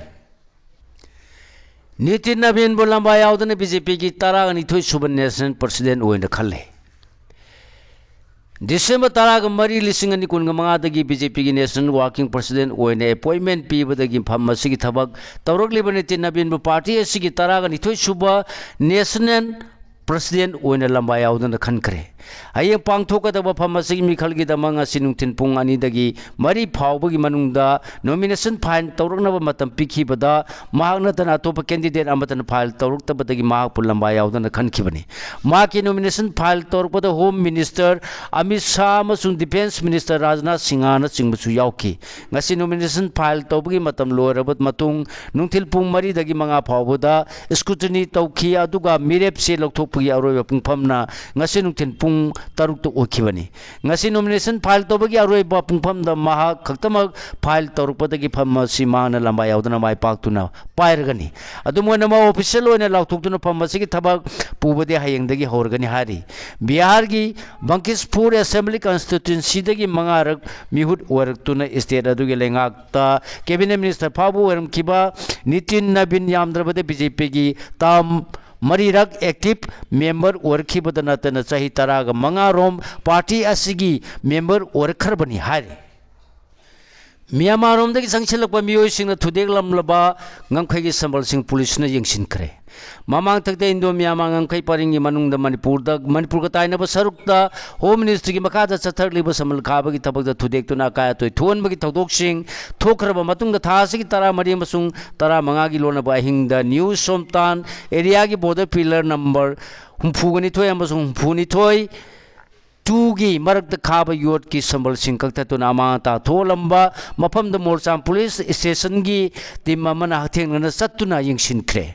ꯅꯤꯇꯤꯟ ꯅꯕꯤꯟꯕꯨ ꯂꯝꯕꯥ ꯌꯥꯎꯗꯅ B J P ꯒꯤ ꯇꯔꯥꯅꯤꯊꯣꯏ ꯁꯨꯕ National President ꯑꯣꯏꯅ ꯈꯜꯂꯦ꯫ December ꯇꯔꯥꯒ ꯃꯔꯤ, ꯂꯤꯁꯤꯡ ꯑꯅꯤ ꯀꯨꯟꯒ ꯃꯉꯥꯗꯒꯤ B J P ꯒꯤ National Working President ꯑꯣꯏꯅ appointment ꯄꯤꯕꯗꯒꯤ ꯐꯝ ꯑꯁꯤꯒꯤ ꯊꯕꯛ ꯇꯧꯔꯛꯂꯤꯕ ꯅꯤꯇꯤꯟ ꯅꯕꯤꯟꯕꯨ party ꯑꯁꯤꯒꯤ ꯇꯔꯥꯅꯤꯊꯣꯏ ꯁꯨꯕ National President ꯑꯣꯏꯅ ꯂꯝꯕꯥ ꯌꯥꯎꯗꯅ ꯈꯟꯈ꯭ꯔꯦ꯫ ꯍꯌꯦꯡ ꯄꯥꯡꯊꯣꯛꯀꯗꯕ ꯐꯝ ꯑꯁꯤꯒꯤ ꯃꯤꯈꯜꯒꯤꯗꯃꯛ ꯉꯁꯤ ꯅꯨꯡꯊꯤꯜ ꯄꯨꯡ ꯑꯅꯤꯗꯒꯤ ꯃꯔꯤ ꯐꯥꯎꯕꯒꯤ ꯃꯅꯨꯡꯗ nomination file ꯇꯧꯔꯛꯅꯕ ꯃꯇꯝ ꯄꯤꯈꯤꯕꯗ, ꯃꯍꯥꯛ ꯅꯠꯇꯅ ꯑꯇꯣꯞꯄ candidate ꯑꯃꯠꯇꯅ file ꯇꯧꯔꯛꯇꯕꯗꯒꯤ ꯃꯍꯥꯛꯄꯨ ꯂꯝꯕꯥ ꯌꯥꯎꯗꯅ ꯈꯟꯈꯤꯕꯅꯤ꯫ ꯃꯍꯥꯛꯀꯤ nomination file ꯇꯧꯔꯛꯄꯗ Home Minister ꯑꯃꯤꯠ ꯁꯥꯍ ꯑꯃꯁꯨꯡ Defence Minister ꯔꯥꯖꯅꯥꯊ ꯁꯤꯡꯍꯅꯆꯤꯡꯕꯁꯨ ꯌꯥꯎꯈꯤ꯫ ꯉꯁꯤ nomination file ꯇꯧꯕꯒꯤ ꯃꯇꯝ ꯂꯣꯏꯔꯕ ꯃꯇꯨꯡ ꯅꯨꯡꯊꯤꯜ ꯄꯨꯡ ꯃꯔꯤꯗꯒꯤ ꯃꯉꯥ ꯐꯥꯎꯕꯗ scrutiny ꯇꯧꯈꯤ, ꯑꯗꯨꯒ ꯃꯤꯔꯦꯞ ꯆꯦ ꯂꯧꯊꯣꯛꯄꯒꯤ ꯑꯔꯣꯏꯕ ꯄꯨꯡꯐꯝꯅ ꯉꯁꯤ ꯅꯨꯡꯊꯤꯜ ꯄꯨꯡ ꯇꯔꯨꯛꯇ ꯑꯣꯏꯈꯤꯕꯅꯤ꯫ ꯉꯁꯤ nomination file ꯇꯧꯕꯒꯤ ꯑꯔꯣꯏꯕ ꯄꯨꯡꯐꯝꯗ ꯃꯍꯥꯛ ꯈꯛꯇꯃꯛ file ꯇꯧꯔꯛꯄꯗꯒꯤ ꯐꯝ ꯑꯁꯤ ꯃꯍꯥꯛꯅ ꯂꯝꯕꯥ ꯌꯥꯎꯗꯅ ꯃꯥꯏ ꯄꯥꯛꯇꯨꯅ ꯄꯥꯏꯔꯒꯅꯤ꯫ ꯑꯗꯨꯝ ꯑꯣꯏꯅꯃꯛ, official ꯑꯣꯏꯅ ꯂꯥꯎꯊꯣꯛꯇꯨꯅ ꯐꯝ ꯑꯁꯤꯒꯤ ꯊꯕꯛ ꯄꯨꯕꯗꯤ ꯍꯌꯦꯡꯗꯒꯤ ꯍꯧꯔꯒꯅꯤ ꯍꯥꯏꯔꯤ꯫ ꯕꯤꯍꯥꯔꯒꯤ ꯕꯪꯀꯤꯁꯄꯨꯔ Assembly Constituency ꯗꯒꯤ ꯃꯉꯥꯔꯛ ꯃꯤꯍꯨꯠ ꯑꯣꯏꯔꯛꯇꯨꯅ state ꯑꯗꯨꯒꯤ ꯂꯩꯉꯥꯛꯇ Cabinet Minister ꯐꯥꯎꯕ ꯑꯣꯏꯔꯝꯈꯤꯕ ꯅꯤꯇꯤꯟ ꯅꯕꯤꯟ ꯌꯥꯝꯗ꯭ꯔꯕꯗ B J P ꯒꯤ term ꯃꯔꯤꯔꯛ active member ꯑꯣꯏꯔꯛꯈꯤꯕꯗ ꯅꯠꯇꯅ ꯆꯍꯤ ꯇꯔꯥꯒ ꯃꯉꯥ ꯔꯣꯝ party ꯑꯁꯤꯒꯤ member ꯑꯣꯏꯔꯛꯈ꯭ꯔꯕꯅꯤ ꯍꯥꯏꯔꯤ꯫ ꯃ꯭ꯌꯥꯟꯃꯥꯔꯔꯣꯝꯗꯒꯤ ꯆꯪꯁꯤꯜꯂꯛꯄ ꯃꯤꯑꯣꯏꯁꯤꯡꯅ ꯊꯨꯗꯦꯛꯂꯝꯂꯕ ꯉꯝꯈꯩꯒꯤ ꯁꯝꯕꯜꯁꯤꯡ ꯄꯨꯂꯤꯁꯅ ꯌꯦꯡꯁꯤꯟꯈ꯭ꯔꯦ꯫ ꯃꯃꯥꯡꯊꯛꯇ ꯏꯟꯗꯣ ꯃ꯭ꯌꯥꯟꯃꯥꯔ ꯉꯝꯈꯩ ꯄꯔꯤꯡꯒꯤ ꯃꯅꯨꯡꯗ ꯃꯅꯤꯄꯨꯔꯗ, ꯃꯅꯤꯄꯨꯔꯒ ꯇꯥꯏꯅꯕ ꯁꯔꯨꯛꯇ ꯍꯣꯝ ꯃꯤꯅꯤꯁꯇ꯭ꯔꯤꯒꯤ ꯃꯈꯥꯗ ꯆꯠꯊꯔꯛꯂꯤꯕ ꯁꯝꯕꯜ ꯈꯥꯕꯒꯤ ꯊꯕꯛꯇ ꯊꯨꯗꯦꯛꯇꯨꯅ ꯑꯀꯥꯏ ꯑꯇꯣꯏ ꯊꯣꯛꯍꯟꯕꯒꯤ ꯊꯧꯗꯣꯛꯁꯤꯡ ꯊꯣꯛꯈ꯭ꯔꯕ ꯃꯇꯨꯡꯗ, ꯊꯥ ꯑꯁꯤꯒꯤ ꯇꯔꯥꯃꯔꯤ ꯑꯃꯁꯨꯡ ꯇꯔꯥꯃꯉꯥꯒꯤ ꯂꯣꯟꯅꯕ ꯑꯍꯤꯡꯗ ꯅ꯭ꯌꯨ ꯁꯣꯝꯇꯥꯟ ꯑꯦꯔꯤꯌꯥꯒꯤ ꯕꯣꯔꯗꯔ ꯄꯤꯂꯔ ꯅꯝꯕꯔ ꯍꯨꯝꯐꯨꯒ ꯅꯤꯊꯣꯏ ꯑꯃꯁꯨꯡ ꯍꯨꯝꯐꯨꯅꯤꯊꯣꯏ ꯇꯨꯒꯤ ꯃꯔꯛꯇ ꯈꯥꯕ ꯌꯣꯠꯀꯤ ꯁꯝꯕꯜꯁꯤꯡ ꯀꯛꯊꯠꯇꯨꯅ ꯑꯃꯥꯡ ꯑꯇꯥ ꯊꯣꯛꯍꯜꯂꯝꯕ ꯃꯐꯝꯗ ꯃꯣꯔꯆꯥꯝ ꯄꯨꯂꯤꯁ ꯁ꯭ꯇꯦꯁꯟꯒꯤ ꯇꯤꯝ ꯑꯃꯅ ꯍꯛꯊꯦꯡꯅꯅ ꯆꯠꯇꯨꯅ ꯌꯦꯡꯁꯤꯟꯈ꯭ꯔꯦ꯫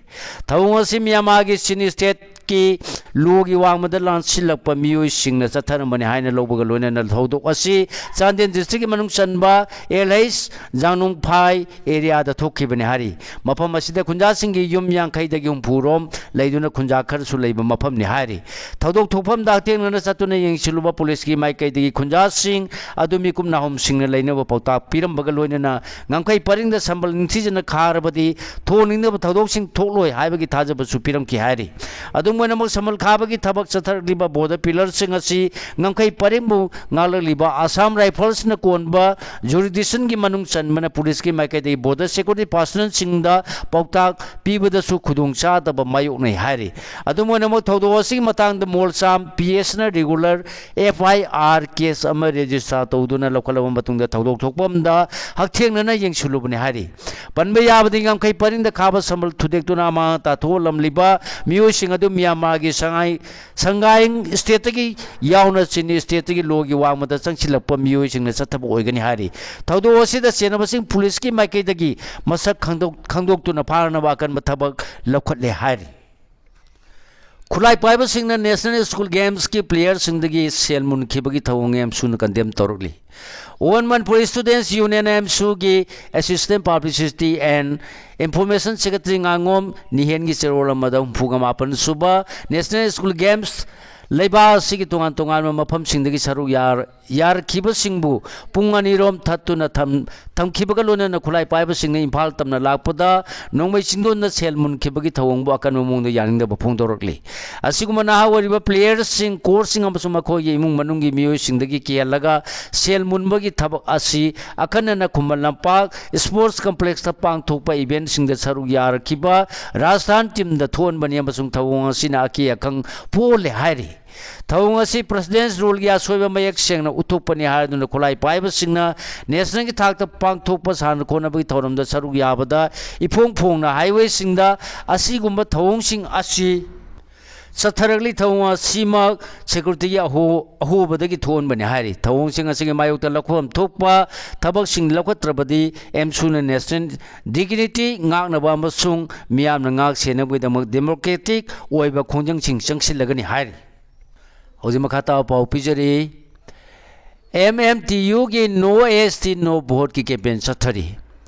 ꯊꯧꯑꯣꯡ ꯑꯁꯤ ꯃ꯭ꯌꯥꯟꯃꯥꯔꯒꯤ ꯆꯤꯟ ꯁ꯭ꯇꯦꯠꯀꯤ ꯂꯣꯒꯤ ꯋꯥꯡꯃꯗ ꯂꯥꯟꯁꯤꯜꯂꯛꯄ ꯃꯤꯑꯣꯏꯁꯤꯡꯅ ꯆꯠꯊꯔꯝꯕꯅꯤ ꯍꯥꯏꯅ ꯂꯧꯕꯒ ꯂꯣꯏꯅꯅ ꯊꯧꯗꯣꯛ ꯑꯁꯤ ꯆꯥꯟꯗꯦꯜ ꯗꯤꯁꯇ꯭ꯔꯤꯛꯀꯤ ꯃꯅꯨꯡ ꯆꯟꯕ ꯑꯦꯜ ꯑꯩꯆ ꯖꯥꯡꯅꯨꯡꯐꯥꯏ ꯑꯦꯔꯤꯌꯥꯗ ꯊꯣꯛꯈꯤꯕꯅꯤ ꯍꯥꯏꯔꯤ꯫ ꯃꯐꯝ ꯑꯁꯤꯗ ꯈꯨꯟꯖꯥꯁꯤꯡꯒꯤ ꯌꯨꯝ ꯌꯥꯡꯈꯩꯗꯒꯤ ꯍꯨꯝꯐꯨ ꯔꯣꯝ ꯂꯩꯗꯨꯅ ꯈꯨꯟꯖꯥ ꯈꯔꯁꯨ ꯂꯩꯕ ꯃꯐꯝꯅꯤ ꯍꯥꯏꯔꯤ꯫ ꯊꯧꯗꯣꯛ ꯊꯣꯛꯐꯝꯗ ꯍꯛꯊꯦꯡꯅꯅ ꯆꯠꯇꯨꯅ ꯌꯦꯡꯁꯤꯜꯂꯨꯕ ꯄꯨꯂꯤꯁꯀꯤ ꯃꯥꯏꯀꯩꯗꯒꯤ ꯈꯨꯟꯖꯥꯁꯤꯡ ꯑꯗꯨ ꯃꯤꯀꯨꯞ ꯅꯥꯍꯨꯝꯁꯤꯡꯅ ꯂꯩꯅꯕ ꯄꯥꯎꯇꯥꯛ ꯄꯤꯔꯝꯕꯒ ꯂꯣꯏꯅꯅ ꯉꯝꯈꯩ ꯄꯔꯤꯡꯗ ꯁꯝꯕꯜ ꯅꯤꯡꯊꯤꯖꯅ ꯈꯥꯔꯕꯗꯤ ꯊꯣꯛꯍꯟꯅꯤꯡꯗꯕ ꯊꯧꯗꯣꯛꯁꯤꯡ ꯊꯣꯛꯂꯣꯏ ꯍꯥꯏꯕꯒꯤ ꯊꯥꯖꯕꯁꯨ ꯄꯤꯔꯝꯈꯤ ꯍꯥꯏꯔꯤ꯫ ꯑꯗꯨꯝ ꯑꯣꯏꯅꯃꯛ, ꯁꯝꯕꯜ ꯈꯥꯕꯒꯤ ꯊꯕꯛ ꯆꯠꯊꯔꯛꯂꯤꯕ ꯕꯣꯔꯗꯔ ꯄꯤꯂꯔꯁꯤꯡ ꯑꯁꯤ ꯉꯝꯈꯩ ꯄꯔꯤꯡꯕꯨ ꯉꯥꯛꯂꯛꯂꯤꯕ ꯑꯁꯥꯝ ꯔꯥꯏꯐꯜꯁꯅ ꯀꯣꯟꯕ ꯖꯨꯔꯤꯗꯤꯁꯟꯒꯤ ꯃꯅꯨꯡ ꯆꯟꯕꯅ ꯄꯨꯂꯤꯁꯀꯤ ꯃꯥꯏꯀꯩꯗꯒꯤ ꯕꯣꯔꯗꯔ ꯁꯦꯀ꯭ꯌꯨꯔꯤꯇꯤ ꯄꯥꯔꯁꯅꯦꯜꯁꯤꯡꯗ ꯄꯥꯎꯇꯥꯛ ꯄꯤꯕꯗꯁꯨ ꯈꯨꯗꯣꯡꯆꯥꯗꯕ ꯃꯥꯌꯣꯛꯅꯩ ꯍꯥꯏꯔꯤ꯫ ꯑꯗꯨꯝ ꯑꯣꯏꯅꯃꯛ, ꯊꯧꯗꯣꯛ ꯑꯁꯤꯒꯤ ꯃꯇꯥꯡꯗ ꯃꯣꯜꯁꯥꯝ ꯄꯤ ꯑꯦꯁꯅ ꯔꯤꯒꯨꯂꯔ ꯑꯦꯐ ꯑꯥꯏ ꯑꯥꯔ ꯀꯦꯁ ꯑꯃ ꯔꯦꯖꯤꯁꯇꯥꯔ ꯇꯧꯗꯨꯅ ꯂꯧꯈꯠꯂꯕ ꯃꯇꯨꯡꯗ ꯊꯧꯗꯣꯛ ꯊꯣꯛꯐꯝꯗ ꯍꯛꯊꯦꯡꯅꯅ ꯌꯦꯡꯁꯤꯜꯂꯨꯕꯅꯤ ꯍꯥꯏꯔꯤ꯫ ꯄꯟꯕ ꯌꯥꯕꯗꯤ, ꯉꯝꯈꯩ ꯄꯔꯤꯡꯗ ꯈꯥꯕ ꯁꯝꯕꯜ ꯊꯨꯗꯦꯛꯇꯨꯅ ꯑꯃꯥꯡ ꯑꯇꯥ ꯊꯣꯛꯍꯜꯂꯝꯂꯤꯕ ꯃꯤꯑꯣꯏꯁꯤꯡ ꯑꯗꯨ ꯃ꯭ꯌꯥꯟꯃꯥꯔꯒꯤ ꯁꯉꯥꯏ ꯁꯪꯒꯥꯏꯡ ꯁ꯭ꯇꯦꯠꯇꯒꯤ ꯌꯥꯎꯅ ꯆꯤꯅꯤ ꯁ꯭ꯇꯦꯠꯇꯒꯤ ꯂꯣꯒꯤ ꯋꯥꯡꯃꯗ ꯆꯪꯁꯤꯜꯂꯛꯄ ꯃꯤꯑꯣꯏꯁꯤꯡꯅ ꯆꯠꯊꯕ ꯑꯣꯏꯒꯅꯤ ꯍꯥꯏꯔꯤ꯫ ꯊꯧꯗꯣꯛ ꯑꯁꯤꯗ ꯆꯦꯟꯅꯕꯁꯤꯡ ꯄꯨꯂꯤꯁꯀꯤ ꯃꯥꯏꯀꯩꯗꯒꯤ ꯃꯁꯛ ꯈꯪꯗꯣꯛ-, ꯈꯪꯗꯣꯛꯇꯨꯅ ꯐꯥꯅꯅꯕ ꯑꯀꯟꯕ ꯊꯕꯛ ꯂꯧꯈꯠꯂꯦ ꯍꯥꯏꯔꯤ꯫ ꯈꯨꯠꯂꯥꯏ ꯄꯥꯏꯕꯁꯤꯡꯅ ꯅꯦꯁꯅꯦꯜ ꯁ꯭ꯀꯨꯜ ꯒꯦꯝꯁꯀꯤ ꯄ꯭ꯂꯦꯌꯔꯁꯤꯡꯗꯒꯤ ꯁꯦꯜ ꯃꯨꯟꯈꯤꯕꯒꯤ ꯊꯧꯑꯣꯡ ꯑꯦꯝꯁꯨꯅ ꯀꯟꯗꯦꯝ ꯇꯧꯔꯛꯂꯤ꯫ ꯑꯣꯜ ꯃꯅꯤꯄꯨꯔ ꯁ꯭ꯇꯨꯗꯦꯟꯠꯁ ꯌꯨꯅꯤꯌꯟ, ꯑꯦꯝꯁꯨꯒꯤ assistant publicity and information secretary ꯉꯥꯉꯣꯝ ꯅꯤꯍꯦꯟꯒꯤ ꯆꯦꯔꯣꯜ ꯑꯃꯗ ꯍꯨꯝꯐꯨꯒ ꯃꯥꯄꯟ ꯁꯨꯕ ꯅꯦꯁꯅꯦꯜ ꯁ꯭ꯀꯨꯜ ꯒꯦꯝꯁ ꯂꯩꯕꯥꯛ ꯑꯁꯤꯒꯤ ꯇꯣꯉꯥꯟ ꯇꯣꯉꯥꯟꯕ ꯃꯐꯝꯁꯤꯡꯗꯒꯤ ꯁꯔꯨꯛ ꯌꯥꯔ-, ꯌꯥꯔꯛꯈꯤꯕꯁꯤꯡꯕꯨ ꯄꯨꯡ ꯑꯅꯤꯔꯣꯝ ꯊꯠꯇꯨꯅ ꯊꯝ-, ꯊꯝꯈꯤꯕꯒ ꯂꯣꯏꯅꯅ ꯈꯨꯠꯂꯥꯏ ꯄꯥꯏꯕꯁꯤꯡꯅ ꯏꯝꯐꯥꯜ ꯇꯝꯅ ꯂꯥꯛꯄꯗ ꯅꯣꯡꯃꯩ ꯆꯤꯡꯗꯣꯟꯗ ꯁꯦꯜ ꯃꯨꯟꯈꯤꯕꯒꯤ ꯊꯧꯑꯣꯡꯕꯨ ꯑꯀꯟꯕ ꯃꯑꯣꯡꯗ ꯌꯥꯅꯤꯡꯗꯕ ꯐꯣꯡꯗꯣꯔꯛꯂꯤ꯫ ꯑꯁꯤꯒꯨꯝꯕ ꯅꯍꯥ ꯑꯣꯏꯔꯤꯕ playerꯁꯤꯡ, coachꯁꯤꯡ ꯑꯃꯁꯨꯡ ꯃꯈꯣꯏꯒꯤ ꯏꯃꯨꯡ ꯃꯅꯨꯡꯒꯤ ꯃꯤꯑꯣꯏꯁꯤꯡꯗꯒꯤ ꯀꯤꯍꯜꯂꯒ ꯁꯦꯜ ꯃꯨꯟꯕꯒꯤ ꯊꯕꯛ ꯑꯁꯤ ꯑꯈꯟꯅꯅ ꯈꯨꯃꯟ ꯂꯝꯄꯥꯛ sports complexꯇ ꯄꯥꯡꯊꯣꯛꯄ eventꯁꯤꯡꯗ ꯁꯔꯨꯛ ꯌꯥꯔꯛꯈꯤꯕ ꯔꯥꯖꯁꯊꯥꯟ teamꯗ ꯊꯣꯛꯍꯟꯕꯅꯤ ꯑꯃꯁꯨꯡ ꯊꯧꯑꯣꯡ ꯑꯁꯤꯅ ꯑꯀꯤ ꯑꯈꯪ ꯄꯣꯛꯍꯜꯂꯦ ꯍꯥꯏꯔꯤ꯫ ꯊꯧꯑꯣꯡ ꯑꯁꯤ precedence ruleꯒꯤ ꯑꯁꯣꯏꯕ ꯃꯌꯦꯛ ꯁꯦꯡꯅ ꯎꯠꯊꯣꯛꯄꯅꯤ ꯍꯥꯏꯗꯨꯅ ꯈꯨꯠꯂꯥꯏ ꯄꯥꯏꯕꯁꯤꯡꯅ nationalꯒꯤ ꯊꯥꯛꯇ ꯄꯥꯡꯊꯣꯛꯄ ꯁꯥꯟꯅ ꯈꯣꯠꯅꯕꯒꯤ ꯊꯧꯔꯝꯗ ꯁꯔꯨꯛ ꯌꯥꯕꯗ ꯏꯐꯣꯡ ꯐꯣꯡꯅ highwayꯁꯤꯡꯗ ꯑꯁꯤꯒꯨꯝꯕ ꯊꯧꯑꯣꯡꯁꯤꯡ ꯑꯁꯤ ꯆꯠꯊꯔꯛꯂꯤ꯫ ꯊꯧꯑꯣꯡ ꯑꯁꯤꯃꯛ securityꯒꯤ ꯑꯍꯣ-, ꯑꯍꯣꯕꯗꯒꯤ ꯊꯣꯛꯍꯟꯕꯅꯤ ꯍꯥꯏꯔꯤ꯫ ꯊꯧꯑꯣꯡꯁꯤꯡ ꯑꯁꯤꯒꯤ ꯃꯥꯌꯣꯛꯇ ꯂꯧꯈꯐꯝ ꯊꯣꯛꯄ ꯊꯕꯛꯁꯤꯡ ꯂꯧꯈꯠꯇ꯭ꯔꯕꯗꯤ ꯑꯦꯝꯁꯨꯅ national dignity ꯉꯥꯛꯅꯕ ꯑꯃꯁꯨꯡ ꯃꯤꯌꯥꯝꯅ ꯉꯥꯛ ꯁꯦꯟꯅꯕꯒꯤꯗꯃꯛ democratic ꯑꯣꯏꯕ ꯈꯣꯡꯖꯪꯁꯤꯡ ꯆꯪꯁꯤꯜꯂꯒꯅꯤ ꯍꯥꯏꯔꯤ꯫ ꯍꯧꯖꯤꯛ ꯃꯈꯥ ꯇꯥꯕ ꯄꯥꯎ ꯄꯤꯖꯔꯤ꯫ MMTUꯒꯤ No ST No Voteꯀꯤ campaign ꯆꯠꯊꯔꯤ꯫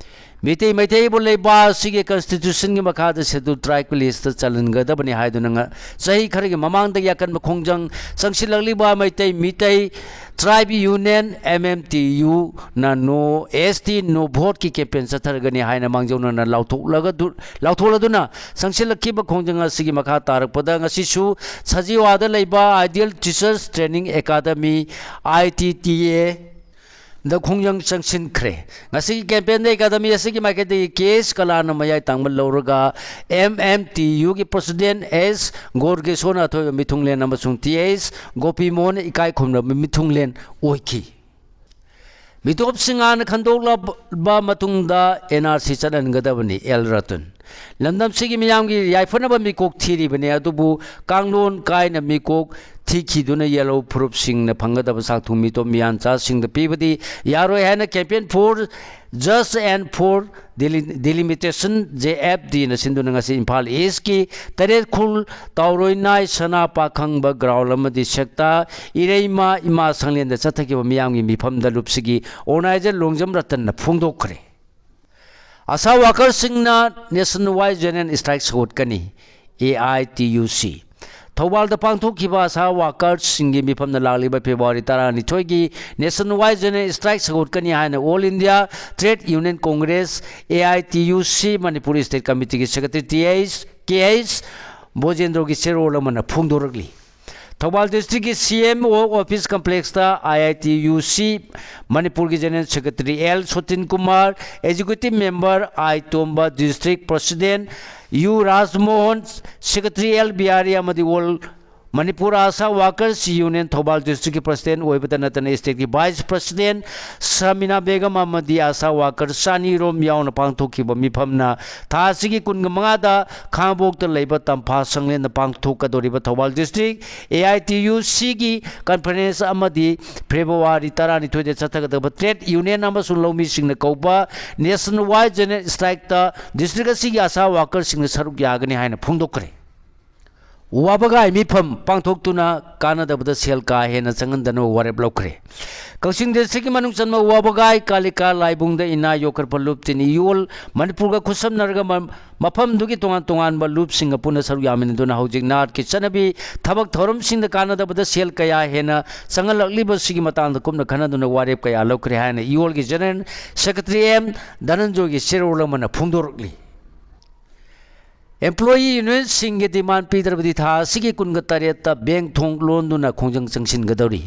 ꯃꯤꯇꯩ ꯃꯩꯇꯩꯕꯨ ꯂꯩꯕꯥꯛ ꯑꯁꯤꯒꯤ constitutionꯒꯤ ꯃꯈꯥꯗ scheduled tribeꯀꯤ listꯇ ꯆꯜꯍꯟꯒꯗꯕꯅꯤ ꯍꯥꯏꯗꯨꯅ ꯉ-, ꯆꯍꯤ ꯈꯔꯒꯤ ꯃꯃꯥꯡꯗꯒꯤ ꯑꯀꯟꯕ ꯈꯣꯡꯖꯪ ꯆꯪꯁꯤꯜꯂꯛꯂꯤꯕ Meitei, Meitei tribe union MMTUꯅ No ST No Voteꯀꯤ campaign ꯆꯠꯊꯔꯒꯅꯤ ꯍꯥꯏꯅ ꯃꯥꯡꯖꯧꯅꯅ ꯂꯥꯎꯊꯣꯛꯂꯒ ꯗꯨ-, ꯂꯥꯎꯊꯣꯛꯂꯗꯨꯅ ꯆꯪꯁꯤꯜꯂꯛꯈꯤꯕ ꯈꯣꯡꯖꯪ ꯑꯁꯤꯒꯤ ꯃꯈꯥ ꯇꯥꯔꯛꯄꯗ ꯉꯁꯤꯁꯨ ꯁꯖꯤꯋꯥꯗ ꯂꯩꯕ Ideal Teachers Training Academy, ITTAꯗ ꯈꯣꯡꯖꯪ ꯆꯪꯁꯤꯟꯈ꯭ꯔꯦ꯫ ꯉꯁꯤꯒꯤ campaignꯗ academy ꯑꯁꯤꯒꯤ ꯃꯥꯏꯀꯩꯗꯒꯤ ꯀꯦ ꯑꯦꯁ ꯀꯂꯥꯅ ꯃꯌꯥꯏ ꯇꯥꯡꯕ ꯂꯧꯔꯒ MMTUꯒꯤ president ꯑꯦꯁ ꯒꯣꯔꯒꯦꯁꯣꯔꯅ ꯑꯊꯣꯏꯕ ꯃꯤꯊꯨꯡꯂꯦꯟ ꯑꯃꯁꯨꯡ ꯇꯤ ꯑꯦꯁ ꯒꯣꯄꯤꯃꯣꯍꯟꯅ ꯏꯀꯥꯏ ꯈꯨꯝꯅꯕ ꯃꯤꯊꯨꯡꯂꯦꯟ ꯑꯣꯏꯈꯤ꯫ ꯃꯤꯇꯣꯞꯁꯤꯡ ꯍꯥꯟꯅ ꯈꯟꯗꯣꯛꯂꯕ ꯃꯇꯨꯡꯗ NRC ꯆꯠꯍꯟꯒꯗꯕꯅꯤ, ꯑꯦꯜ ꯔꯇꯟ꯫ ꯂꯝꯗꯝꯁꯤꯒꯤ ꯃꯤꯌꯥꯝꯒꯤ ꯌꯥꯏꯐꯅꯕ ꯃꯤꯀꯣꯛ ꯊꯤꯔꯤꯕꯅꯤ, ꯑꯗꯨꯕꯨ ꯀꯥꯡꯂꯣꯟ ꯀꯥꯏꯅ ꯃꯤꯀꯣꯛ ꯊꯤꯈꯤꯗꯨꯅ ꯌꯦꯜꯍꯧ ꯐꯨꯔꯨꯞꯁꯤꯡꯅ ꯐꯪꯒꯗꯕ ꯆꯥꯛ ꯊꯨꯝ ꯃꯤꯇꯣꯞ ꯃꯤꯌꯥꯟꯆꯥꯁꯤꯡꯗ ꯄꯤꯕꯗꯤ ꯌꯥꯔꯣꯏ ꯍꯥꯏꯅ Campaign for Justice and for Deli-, Delimitation, JFDꯅ ꯁꯤꯟꯗꯨꯅ ꯉꯁꯤ ꯏꯝꯐꯥꯜ ꯏꯁꯀꯤ ꯇꯔꯦꯠꯈꯨꯜ ꯇꯥꯎꯔꯣꯏꯅꯥꯏ ꯁꯅꯥ ꯄꯥꯈꯪꯕ ground ꯑꯃꯗꯤ ꯁꯦꯛꯇꯥ ꯏꯔꯩꯃ ꯏꯃꯥ ꯁꯪꯂꯦꯟꯗ ꯆꯠꯊꯈꯤꯕ ꯃꯤꯌꯥꯝꯒꯤ ꯃꯤꯐꯝꯗ ꯂꯨꯞꯁꯤꯒꯤ organizer ꯂꯣꯡꯖꯝ ꯔꯇꯟꯅ ꯐꯣꯡꯗꯣꯛꯈ꯭ꯔꯦ꯫ ꯑꯁꯥ workerꯁꯤꯡꯅ nationwide general strike ꯁꯧꯒꯠꯀꯅꯤ, AITUC꯫ ꯊꯧꯕꯥꯜꯗ ꯄꯥꯡꯊꯣꯛꯈꯤꯕ ꯑꯁꯥ ꯋꯥꯀꯔꯁꯤꯡꯒꯤ ꯃꯤꯐꯝꯅ ꯂꯥꯛꯂꯤꯕ ꯐꯦꯕ꯭ꯔꯨꯋꯥꯔꯤ ꯇꯔꯥꯅꯤꯊꯣꯏꯒꯤ ꯅꯦꯁꯟ ꯋꯥꯏꯗ ꯖꯦꯅꯔꯦꯜ ꯁ꯭ꯇ꯭ꯔꯥꯏꯛ ꯁꯧꯒꯠꯀꯅꯤ ꯍꯥꯏꯅ all India trade union congress, A I T U C, Manipur state ꯀꯃꯤꯇꯤꯒꯤ secretary T H, K H ꯕꯣꯖꯦꯟꯗ꯭ꯔꯣꯒꯤ ꯆꯦꯔꯣꯜ ꯑꯃꯅ ꯐꯣꯡꯗꯣꯔꯛꯂꯤ꯫ ꯊꯧꯕꯥꯜ ꯗꯤꯁꯇ꯭ꯔꯤꯛꯀꯤ ꯁꯤ ꯑꯦꯝ ꯑꯣ ꯑꯣꯐꯤꯁ ꯀꯝꯄ꯭ꯂꯦꯛꯁꯇ I I T U C ꯃꯅꯤꯄꯨꯔꯒꯤ general secretary L Sotin Kumar, executive member I Tomba, district president U Rajmohan, secretary L Bihari ꯑꯃꯗꯤ all Manipur ASHA workers union Thoubal ꯗꯤꯁꯇ꯭ꯔꯤꯛꯀꯤ ꯄ꯭ꯔꯁꯤꯗꯦꯟꯠ ꯑꯣꯏꯕꯇ ꯅꯠꯇꯅ ꯁ꯭ꯇꯦꯠꯀꯤ ꯚꯥꯏꯁ ꯄ꯭ꯔꯁꯤꯗꯦꯟꯠ ꯁꯃꯤꯅꯥ ꯕꯦꯒꯝ ꯑꯃꯗꯤ ꯑꯥꯁꯥ ꯋꯥꯀꯔ ꯆꯅꯤꯔꯣꯝ ꯌꯥꯎꯅ ꯄꯥꯡꯊꯣꯛꯈꯤꯕ ꯃꯤꯐꯝꯅ ꯊꯥ ꯑꯁꯤꯒꯤ ꯀꯨꯟꯒ ꯃꯉꯥꯗ ꯈꯥꯉꯕꯣꯛꯇ ꯂꯩꯕ ꯇꯝꯐꯥ ꯁꯪꯂꯦꯟꯗ ꯄꯥꯡꯊꯣꯛꯀꯗꯧꯔꯤꯕ Thoubal district A I T U ꯁꯤꯒꯤ ꯀꯟꯐꯔꯦꯟꯁ ꯑꯃꯗꯤ ꯐꯦꯕ꯭ꯔꯨꯋꯥꯔꯤ ꯇꯔꯥꯅꯤꯊꯣꯏꯗ ꯆꯠꯊꯒꯗꯕ ꯇ꯭ꯔꯦꯗ ꯌꯨꯅꯤꯌꯟ ꯑꯃꯁꯨꯡ ꯂꯧꯃꯤꯁꯤꯡꯅ ꯀꯧꯕ ꯅꯦꯁꯟ ꯋꯥꯏꯗ ꯖꯦꯅꯔꯦꯜ ꯁ꯭ꯇ꯭ꯔꯥꯏꯛꯇ ꯗꯤꯁꯇ꯭ꯔꯤꯛ ꯑꯁꯤꯒꯤ ꯑꯥꯁꯥ ꯋꯥꯀꯔꯁꯤꯡꯅ ꯁꯔꯨꯛ ꯌꯥꯒꯅꯤ ꯍꯥꯏꯅ ꯐꯣꯡꯗꯣꯛꯈ꯭ꯔꯦ꯫ ꯋꯥꯕꯒꯥꯏ ꯃꯤꯐꯝ ꯄꯥꯡꯊꯣꯛꯇꯨꯅ ꯀꯥꯟꯅꯗꯕꯗ ꯁꯦꯜ ꯀꯥ ꯍꯦꯟꯅ ꯆꯪꯍꯟꯗꯅꯕ ꯋꯥꯔꯦꯞ ꯂꯧꯈ꯭ꯔꯦ꯫ ꯀꯛꯆꯤꯡ ꯗꯤꯁꯇ꯭ꯔꯤꯛꯀꯤ ꯃꯅꯨꯡ ꯆꯟꯕ ꯋꯥꯕꯒꯥꯏ ꯀꯥꯂꯤꯀꯥ ꯂꯥꯏꯕꯨꯡꯗ ꯏꯅꯥ ꯌꯣꯛꯈꯠꯄ ꯂꯨꯞ ꯇꯤꯟ ꯏꯌꯣꯜ ꯃꯅꯤꯄꯨꯔꯒ ꯈꯨꯠꯁꯝꯅꯔꯒ ꯃ-, ꯃꯐꯝꯗꯨꯒꯤ ꯇꯣꯉꯥꯟ ꯇꯣꯉꯥꯟꯕ ꯂꯨꯞꯁꯤꯡꯒ ꯄꯨꯟꯅ ꯁꯔꯨꯛ ꯌꯥꯃꯤꯟꯅꯗꯨꯅ ꯍꯧꯖꯤꯛ ꯅꯥꯠꯀꯤ ꯆꯠꯅꯕꯤ ꯊꯕꯛ ꯊꯧꯔꯝꯁꯤꯡꯗ ꯀꯥꯟꯅꯗꯕꯗ ꯁꯦꯜ ꯀꯌꯥ ꯍꯦꯟꯅ ꯆꯪꯍꯜꯂꯛꯂꯤꯕꯁꯤꯒꯤ ꯃꯇꯥꯡꯗ ꯀꯨꯞꯅ ꯈꯟꯅꯗꯨꯅ ꯋꯥꯔꯦꯞ ꯀꯌꯥ ꯂꯧꯈ꯭ꯔꯦ ꯍꯥꯏꯅ ꯏꯌꯣꯜꯒꯤ ꯖꯦꯅꯔꯦꯜ ꯁꯦꯀ꯭ꯔꯦꯇꯔꯤ ꯑꯦꯝ ꯙꯅꯟꯖꯣꯏꯒꯤ ꯆꯦꯔꯣꯜ ꯑꯃꯅ ꯐꯣꯡꯗꯣꯔꯛꯂꯤ꯫ ꯑꯦꯝꯄ꯭ꯂꯣꯌꯤ ꯌꯨꯅꯤꯌꯟꯁꯤꯡꯒꯤ ꯗꯤꯃꯥꯟ ꯄꯤꯗ꯭ꯔꯕꯗꯤ ꯊꯥ ꯑꯁꯤꯒꯤ ꯀꯨꯟꯒ ꯇꯔꯦꯠꯇ ꯕꯦꯡ ꯊꯣꯡ ꯂꯣꯟꯗꯨꯅ ꯈꯣꯡꯖꯪ ꯆꯪꯁꯤꯟꯒꯗꯧꯔꯤ꯫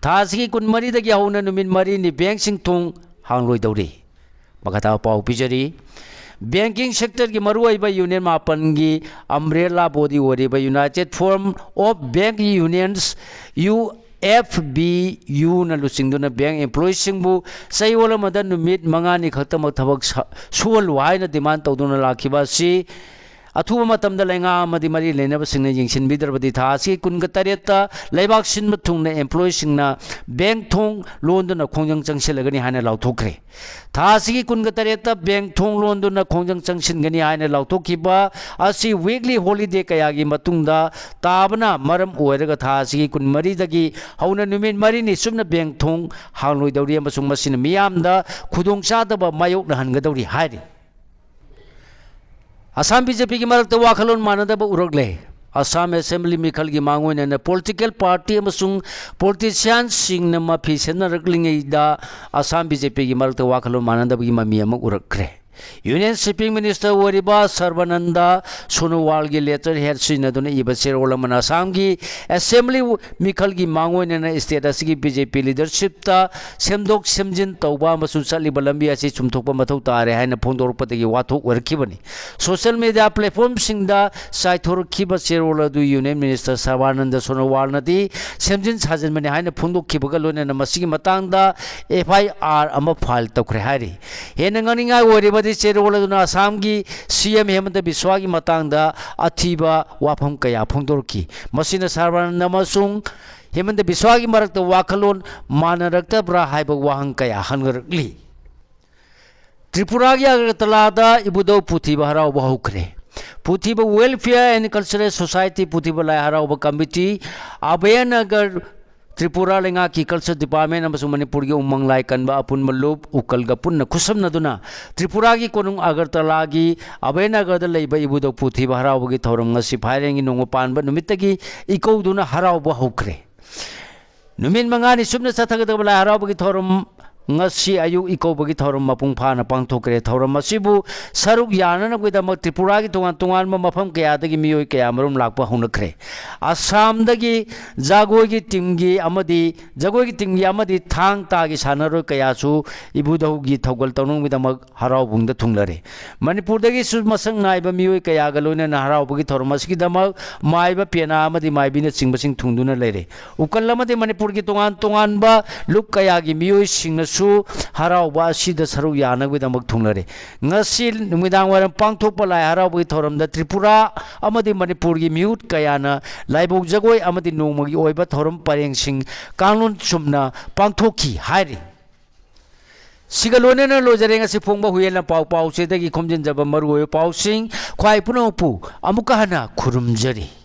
ꯊꯥ ꯑꯁꯤꯒꯤ ꯀꯨꯟꯃꯔꯤꯗꯒꯤ ꯍꯧꯅ ꯅꯨꯃꯤꯠ ꯃꯔꯤꯅꯤ ꯕꯦꯡꯁꯤꯡ ꯊꯣꯡ ꯍꯥꯡꯂꯣꯏꯗꯧꯔꯤ꯫ ꯃꯈꯥ ꯇꯥꯕ ꯄꯥꯎ ꯄꯤꯖꯔꯤ꯫ ꯕꯦꯡꯀꯤꯡ ꯁꯦꯛꯇꯔꯒꯤ ꯃꯔꯨꯑꯣꯏꯕ ꯌꯨꯅꯤꯌꯟ ꯃꯥꯄꯟꯒꯤ ꯑꯝꯕ꯭ꯔꯦꯂꯥ ꯕꯣꯗꯤ ꯑꯣꯏꯔꯤꯕ united forum of bank unions, U F B ꯌꯨꯅ ꯂꯨꯆꯤꯡꯗꯨꯅ ꯕꯦꯡꯛ ꯑꯦꯝꯄ꯭ꯂꯣꯌꯤꯁꯤꯡꯕꯨ ꯆꯌꯣꯜ ꯑꯃꯗ ꯅꯨꯃꯤꯠ ꯃꯉꯥꯅꯤ ꯈꯛꯇꯃꯛ ꯊꯕꯛ ꯁ-, ꯁꯨꯍꯜꯂꯨ ꯍꯥꯏꯅ ꯗꯤꯃꯥꯟ ꯇꯧꯗꯨꯅ ꯂꯥꯛꯈꯤꯕ ꯑꯁꯤ ꯑꯊꯨꯕ ꯃꯇꯝꯗ ꯂꯩꯉꯥꯛ ꯑꯃꯗꯤ ꯃꯔꯤ ꯂꯩꯅꯕꯁꯤꯡꯅ ꯌꯦꯡꯁꯤꯟꯕꯤꯗ꯭ꯔꯕꯗꯤ ꯊꯥ ꯑꯁꯤꯒꯤ ꯀꯨꯟꯒ ꯇꯔꯦꯠꯇ ꯂꯩꯕꯥꯛ ꯁꯤꯟꯕ ꯊꯨꯡꯅ ꯑꯦꯝꯄ꯭ꯂꯣꯌꯤꯁꯤꯡꯅ ꯕꯦꯡꯛ ꯊꯣꯡ ꯂꯣꯟꯗꯨꯅ ꯈꯣꯡꯖꯪ ꯆꯪꯁꯤꯜꯂꯒꯅꯤ ꯍꯥꯏꯅ ꯂꯥꯎꯊꯣꯛꯈ꯭ꯔꯦ꯫ ꯊꯥ ꯑꯁꯤꯒꯤ ꯀꯨꯟꯒ ꯇꯔꯦꯠꯇ ꯕꯦꯡꯛ ꯊꯣꯡ ꯂꯣꯟꯗꯨꯅ ꯈꯣꯡꯖꯪ ꯆꯪꯁꯤꯟꯒꯅꯤ ꯍꯥꯏꯅ ꯂꯥꯎꯊꯣꯛꯈꯤꯕ ꯑꯁꯤ ꯋꯤꯛꯂꯤ ꯍꯣꯂꯤꯗꯦ ꯀꯌꯥꯒꯤ ꯃꯇꯨꯡꯗ ꯇꯥꯕꯅ ꯃꯔꯝ ꯑꯣꯏꯔꯒ ꯊꯥ ꯑꯁꯤꯒꯤ ꯀꯨꯟꯃꯔꯤꯗꯒꯤ ꯍꯧꯅ ꯅꯨꯃꯤꯠ ꯃꯔꯤꯅꯤ ꯆꯨꯞꯅ ꯕꯦꯡꯛ ꯊꯣꯡ ꯍꯥꯡꯂꯣꯏꯗꯧꯔꯤ ꯑꯃꯁꯨꯡ ꯃꯁꯤꯅ ꯃꯤꯌꯥꯝꯗ ꯈꯨꯗꯣꯡꯆꯥꯗꯕ ꯃꯥꯌꯣꯛꯅꯍꯟꯒꯗꯧꯔꯤ ꯍꯥꯏꯔꯤ꯫ ꯑꯁꯥꯝ ꯕꯤ ꯖꯦ ꯄꯤꯒꯤ ꯃꯔꯛꯇ ꯋꯥꯈꯜꯂꯣꯟ ꯃꯥꯟꯅꯗꯕ ꯎꯔꯛꯂꯦ꯫ ꯑꯁꯥꯝ ꯑꯦꯁꯦꯝꯕ꯭ꯂꯤ ꯃꯤꯈꯜꯒꯤ ꯃꯥꯡꯑꯣꯏꯅꯅ ꯄꯣꯂꯤꯇꯤꯀꯦꯜ ꯄꯥꯔꯇꯤ ꯑꯃꯁꯨꯡ ꯄꯣꯂꯤꯇꯤꯁꯤꯌꯥꯟꯁꯤꯡꯅ ꯃꯐꯤ ꯁꯦꯠꯅꯔꯛꯂꯤꯉꯩꯗ ꯑꯁꯥꯝ ꯕꯤ ꯖꯦ ꯄꯤꯒꯤ ꯃꯔꯛꯇ ꯋꯥꯈꯜꯂꯣꯟ ꯃꯥꯟꯅꯗꯕꯒꯤ ꯃꯃꯤ ꯑꯃ ꯎꯔꯛꯈ꯭ꯔꯦ꯫ ꯌꯨꯅꯤꯌꯟ ꯁ꯭ꯋꯤꯄꯤꯡ ꯃꯤꯅꯤꯁꯇꯔ ꯑꯣꯏꯔꯤꯕ ꯁꯔꯕꯥꯅꯟꯗ ꯁꯣꯅꯣꯋꯥꯜꯒꯤ ꯂꯦꯇꯔ ꯍꯦꯗ ꯁꯤꯖꯤꯟꯅꯗꯨꯅ ꯏꯕ ꯆꯦꯔꯣꯜ ꯑꯃꯅ ꯑꯁꯥꯝꯒꯤ ꯑꯦꯁꯦꯝꯕ꯭ꯂꯤ ꯃꯤꯈꯜꯒꯤ ꯃꯥꯡꯑꯣꯏꯅꯅ ꯁ꯭ꯇꯦꯠ ꯑꯁꯤꯒꯤ ꯕꯤ ꯖꯦ ꯄꯤ ꯂꯤꯗꯔꯁꯤꯞꯇ ꯁꯦꯝꯗꯣꯛ ꯁꯦꯝꯖꯤꯟ ꯇꯧꯕ ꯑꯃꯁꯨꯡ ꯆꯠꯂꯤꯕ ꯂꯝꯕꯤ ꯑꯁꯤ ꯆꯨꯝꯊꯣꯛꯄ ꯃꯊꯧ ꯇꯥꯔꯦ ꯍꯥꯏꯅ ꯐꯣꯡꯗꯣꯔꯛꯄꯗꯒꯤ ꯋꯥꯊꯣꯛ ꯑꯣꯏꯔꯛꯈꯤꯕꯅꯤ꯫ ꯁꯣꯁꯤꯌꯦꯜ ꯃꯤꯗꯤꯌꯥ ꯄ꯭ꯂꯦꯠꯐꯣꯝꯁꯤꯡꯗ ꯆꯥꯏꯊꯣꯔꯛꯈꯤꯕ ꯆꯦꯔꯣꯜ ꯑꯗꯨ ꯌꯨꯅꯤꯌꯟ ꯃꯤꯅꯤꯁꯇꯔ ꯁꯔꯕꯥꯅꯟꯗ ꯁꯣꯅꯣꯋꯥꯜꯅꯗꯤ ꯁꯦꯝꯖꯤꯟ ꯁꯥꯖꯤꯟꯕꯅꯤ ꯍꯥꯏꯅ ꯐꯣꯡꯗꯣꯛꯈꯤꯕꯒ ꯂꯣꯏꯅꯅ ꯃꯁꯤꯒꯤ ꯃꯇꯥꯡꯗ ꯑꯦꯐ ꯑꯥꯏ ꯑꯥꯔ ꯑꯃ ꯐꯥꯏꯜ ꯇꯧꯈ꯭ꯔꯦ ꯍꯥꯏꯔꯤ꯫ ꯍꯦꯟꯅ ꯉꯛꯅꯤꯡꯉꯥꯏ ꯑꯣꯏꯔꯤꯕꯗꯤ ꯆꯦꯔꯣꯜ ꯑꯗꯨꯅ ꯑꯁꯥꯝꯒꯤ ꯁꯤ ꯑꯦꯝ ꯍꯦꯃꯟꯇ ꯕꯤꯁ꯭ꯋꯥꯒꯤ ꯃꯇꯥꯡꯗ ꯑꯊꯤꯕ ꯋꯥꯐꯝ ꯀꯌꯥ ꯐꯣꯡꯗꯣꯔꯛꯈꯤ꯫ ꯃꯁꯤꯅ ꯁꯔꯕꯥꯅꯟꯗ ꯑꯃꯁꯨꯡ ꯍꯦꯃꯟꯇ ꯕꯤꯁ꯭ꯋꯥꯒꯤ ꯃꯔꯛꯇ ꯋꯥꯈꯜꯂꯣꯟ ꯃꯥꯟꯅꯔꯛꯇꯕ꯭ꯔꯥ ꯍꯥꯏꯕ ꯋꯥꯍꯪ ꯀꯌꯥ ꯍꯪꯅꯔꯛꯂꯤ꯫ ꯇ꯭ꯔꯤꯄꯨꯔꯥꯒꯤ ꯑꯒꯔꯇꯂꯥꯗ ꯏꯕꯨꯙꯧ ꯄꯨꯊꯤꯕ ꯍꯔꯥꯎꯕ ꯍꯧꯈ꯭ꯔꯦ꯫ ꯄꯨꯊꯤꯕ Welfare and Cultural Society, ꯄꯨꯊꯤꯕ ꯂꯥꯏ ꯍꯔꯥꯎꯕ ꯀꯃꯤꯇꯤ, ꯑꯚꯌꯅꯒꯔ, ꯇ꯭ꯔꯤꯄꯨꯔꯥ ꯂꯩꯉꯥꯛꯀꯤ ꯀꯜꯆꯔ ꯗꯤꯄꯥꯔꯠꯃꯦꯟ ꯑꯃꯁꯨꯡ ꯃꯅꯤꯄꯨꯔꯒꯤ ꯎꯃꯪ ꯂꯥꯏ ꯀꯟꯕ ꯑꯄꯨꯟꯕ ꯂꯨꯞ ꯎꯀꯜꯒ ꯄꯨꯟꯅ ꯈꯨꯠꯁꯝꯅꯗꯨꯅ ꯇ꯭ꯔꯤꯄꯨꯔꯥꯒꯤ ꯀꯣꯅꯨꯡ ꯑꯒꯔꯇꯂꯥꯒꯤ ꯑꯚꯌꯅꯒꯔꯗ ꯂꯩꯕ ꯏꯕꯨꯙꯧ ꯄꯨꯊꯤꯕ ꯍꯔꯥꯎꯕꯒꯤ ꯊꯧꯔꯝ ꯉꯁꯤ ꯐꯥꯏꯔꯦꯟꯒꯤ ꯅꯣꯡꯃ ꯄꯥꯟꯕ ꯅꯨꯃꯤꯠꯇꯒꯤ ꯏꯀꯧꯗꯨꯅ ꯍꯔꯥꯎꯕ ꯍꯧꯈ꯭ꯔꯦ꯫ ꯅꯨꯃꯤꯠ ꯃꯉꯥꯅꯤ ꯆꯨꯞꯅ ꯆꯠꯊꯒꯗꯕ ꯂꯥꯏ ꯍꯔꯥꯎꯕꯒꯤ ꯊꯧꯔꯝ ꯉꯁꯤ ꯑꯌꯨꯛ ꯏꯀꯧꯕꯒꯤ ꯊꯧꯔꯝ ꯃꯄꯨꯡ ꯐꯥꯅ ꯄꯥꯡꯊꯣꯛꯈ꯭ꯔꯦ꯫ ꯊꯧꯔꯝ ꯑꯁꯤꯕꯨ ꯁꯔꯨꯛ ꯌꯥꯅꯅꯕꯒꯤꯗꯃꯛ ꯇ꯭ꯔꯤꯄꯨꯔꯥꯒꯤ ꯇꯣꯉꯥꯟ ꯇꯣꯉꯥꯟꯕ ꯃꯐꯝ ꯀꯌꯥꯗꯒꯤ ꯃꯤꯑꯣꯏ ꯀꯌꯥ ꯃꯔꯨꯝ ꯂꯥꯛꯄ ꯍꯧꯅꯈ꯭ꯔꯦ꯫ ꯑꯁꯥꯝꯗꯒꯤ ꯖꯒꯣꯏꯒꯤ ꯇꯤꯝꯒꯤ ꯑꯃꯗꯤ ꯖꯒꯣꯏꯒꯤ ꯇꯤꯝꯒꯤ ꯑꯃꯗꯤ ꯊꯥꯡ ꯇꯥꯒꯤ ꯁꯥꯟꯅꯔꯣꯏ ꯀꯌꯥꯁꯨ ꯏꯕꯨꯙꯧꯒꯤ ꯊꯧꯒꯜ ꯇꯧꯅꯕꯒꯤꯗꯃꯛ ꯍꯔꯥꯎꯕꯨꯡꯗ ꯊꯨꯡꯂꯔꯦ꯫ ꯃꯅꯤꯄꯨꯔꯗꯒꯤꯁꯨ ꯃꯁꯛ ꯅꯥꯏꯕ ꯃꯤꯑꯣꯏ ꯀꯌꯥꯒ ꯂꯣꯏꯅꯅ ꯍꯔꯥꯎꯕꯒꯤ ꯊꯧꯔꯝ ꯑꯁꯤꯒꯤꯗꯃꯛ ꯃꯥꯏꯕ, ꯄꯦꯅꯥ ꯑꯃꯗꯤ ꯃꯥꯏꯕꯤꯅꯆꯤꯡꯕꯁꯤꯡ ꯊꯨꯡꯗꯨꯅ ꯂꯩꯔꯦ꯫ ꯎꯀꯜ ꯑꯃꯗꯤ ꯃꯅꯤꯄꯨꯔꯒꯤ ꯇꯣꯉꯥꯟ ꯇꯣꯉꯥꯟꯕ ꯂꯨꯞ ꯀꯌꯥꯒꯤ ꯃꯤꯑꯣꯏꯁꯤꯡꯅꯁꯨ ꯍꯔꯥꯎꯕ ꯑꯁꯤꯗ ꯁꯔꯨꯛ ꯌꯥꯅꯕꯒꯤꯗꯃꯛ ꯊꯨꯡꯂꯔꯦ꯫ ꯉꯁꯤ ꯅꯨꯃꯤꯗꯥꯡ ꯋꯥꯏꯔꯝ ꯄꯥꯡꯊꯣꯛꯄ ꯂꯥꯏ ꯍꯔꯥꯎꯕꯒꯤ ꯊꯧꯔꯝꯗ ꯇ꯭ꯔꯤꯄꯨꯔꯥ ꯑꯃꯗꯤ ꯃꯅꯤꯄꯨꯔꯒꯤ ꯃꯤꯍꯨꯠ ꯀꯌꯥꯅ ꯂꯥꯏꯕꯧ ꯖꯒꯣꯏ ꯑꯃꯗꯤ ꯅꯣꯡꯃꯒꯤ ꯑꯣꯏꯕ ꯊꯧꯔꯝ ꯄꯔꯦꯡꯁꯤꯡ ꯀꯥꯡꯂꯣꯟ ꯆꯨꯝꯅ ꯄꯥꯡꯊꯣꯛꯈꯤ ꯍꯥꯏꯔꯤ꯫ ꯁꯤꯒ ꯂꯣꯏꯅꯅ ꯂꯣꯏꯖꯔꯦ ꯉꯁꯤ ꯐꯣꯡꯕ ꯍꯨꯏꯌꯦꯟꯅ ꯄꯥꯎ ꯄꯥꯎꯆꯦꯗꯒꯤ ꯈꯣꯝꯖꯤꯟꯖꯕ ꯃꯔꯨꯑꯣꯏꯕ ꯄꯥꯎꯁꯤꯡ꯫ ꯈ꯭ꯋꯥꯏ ꯄꯨꯝꯅꯃꯛꯄꯨ ꯑꯃꯨꯛꯀ ꯍꯟꯅ ꯈꯨꯔꯨꯝꯖꯔꯤ꯫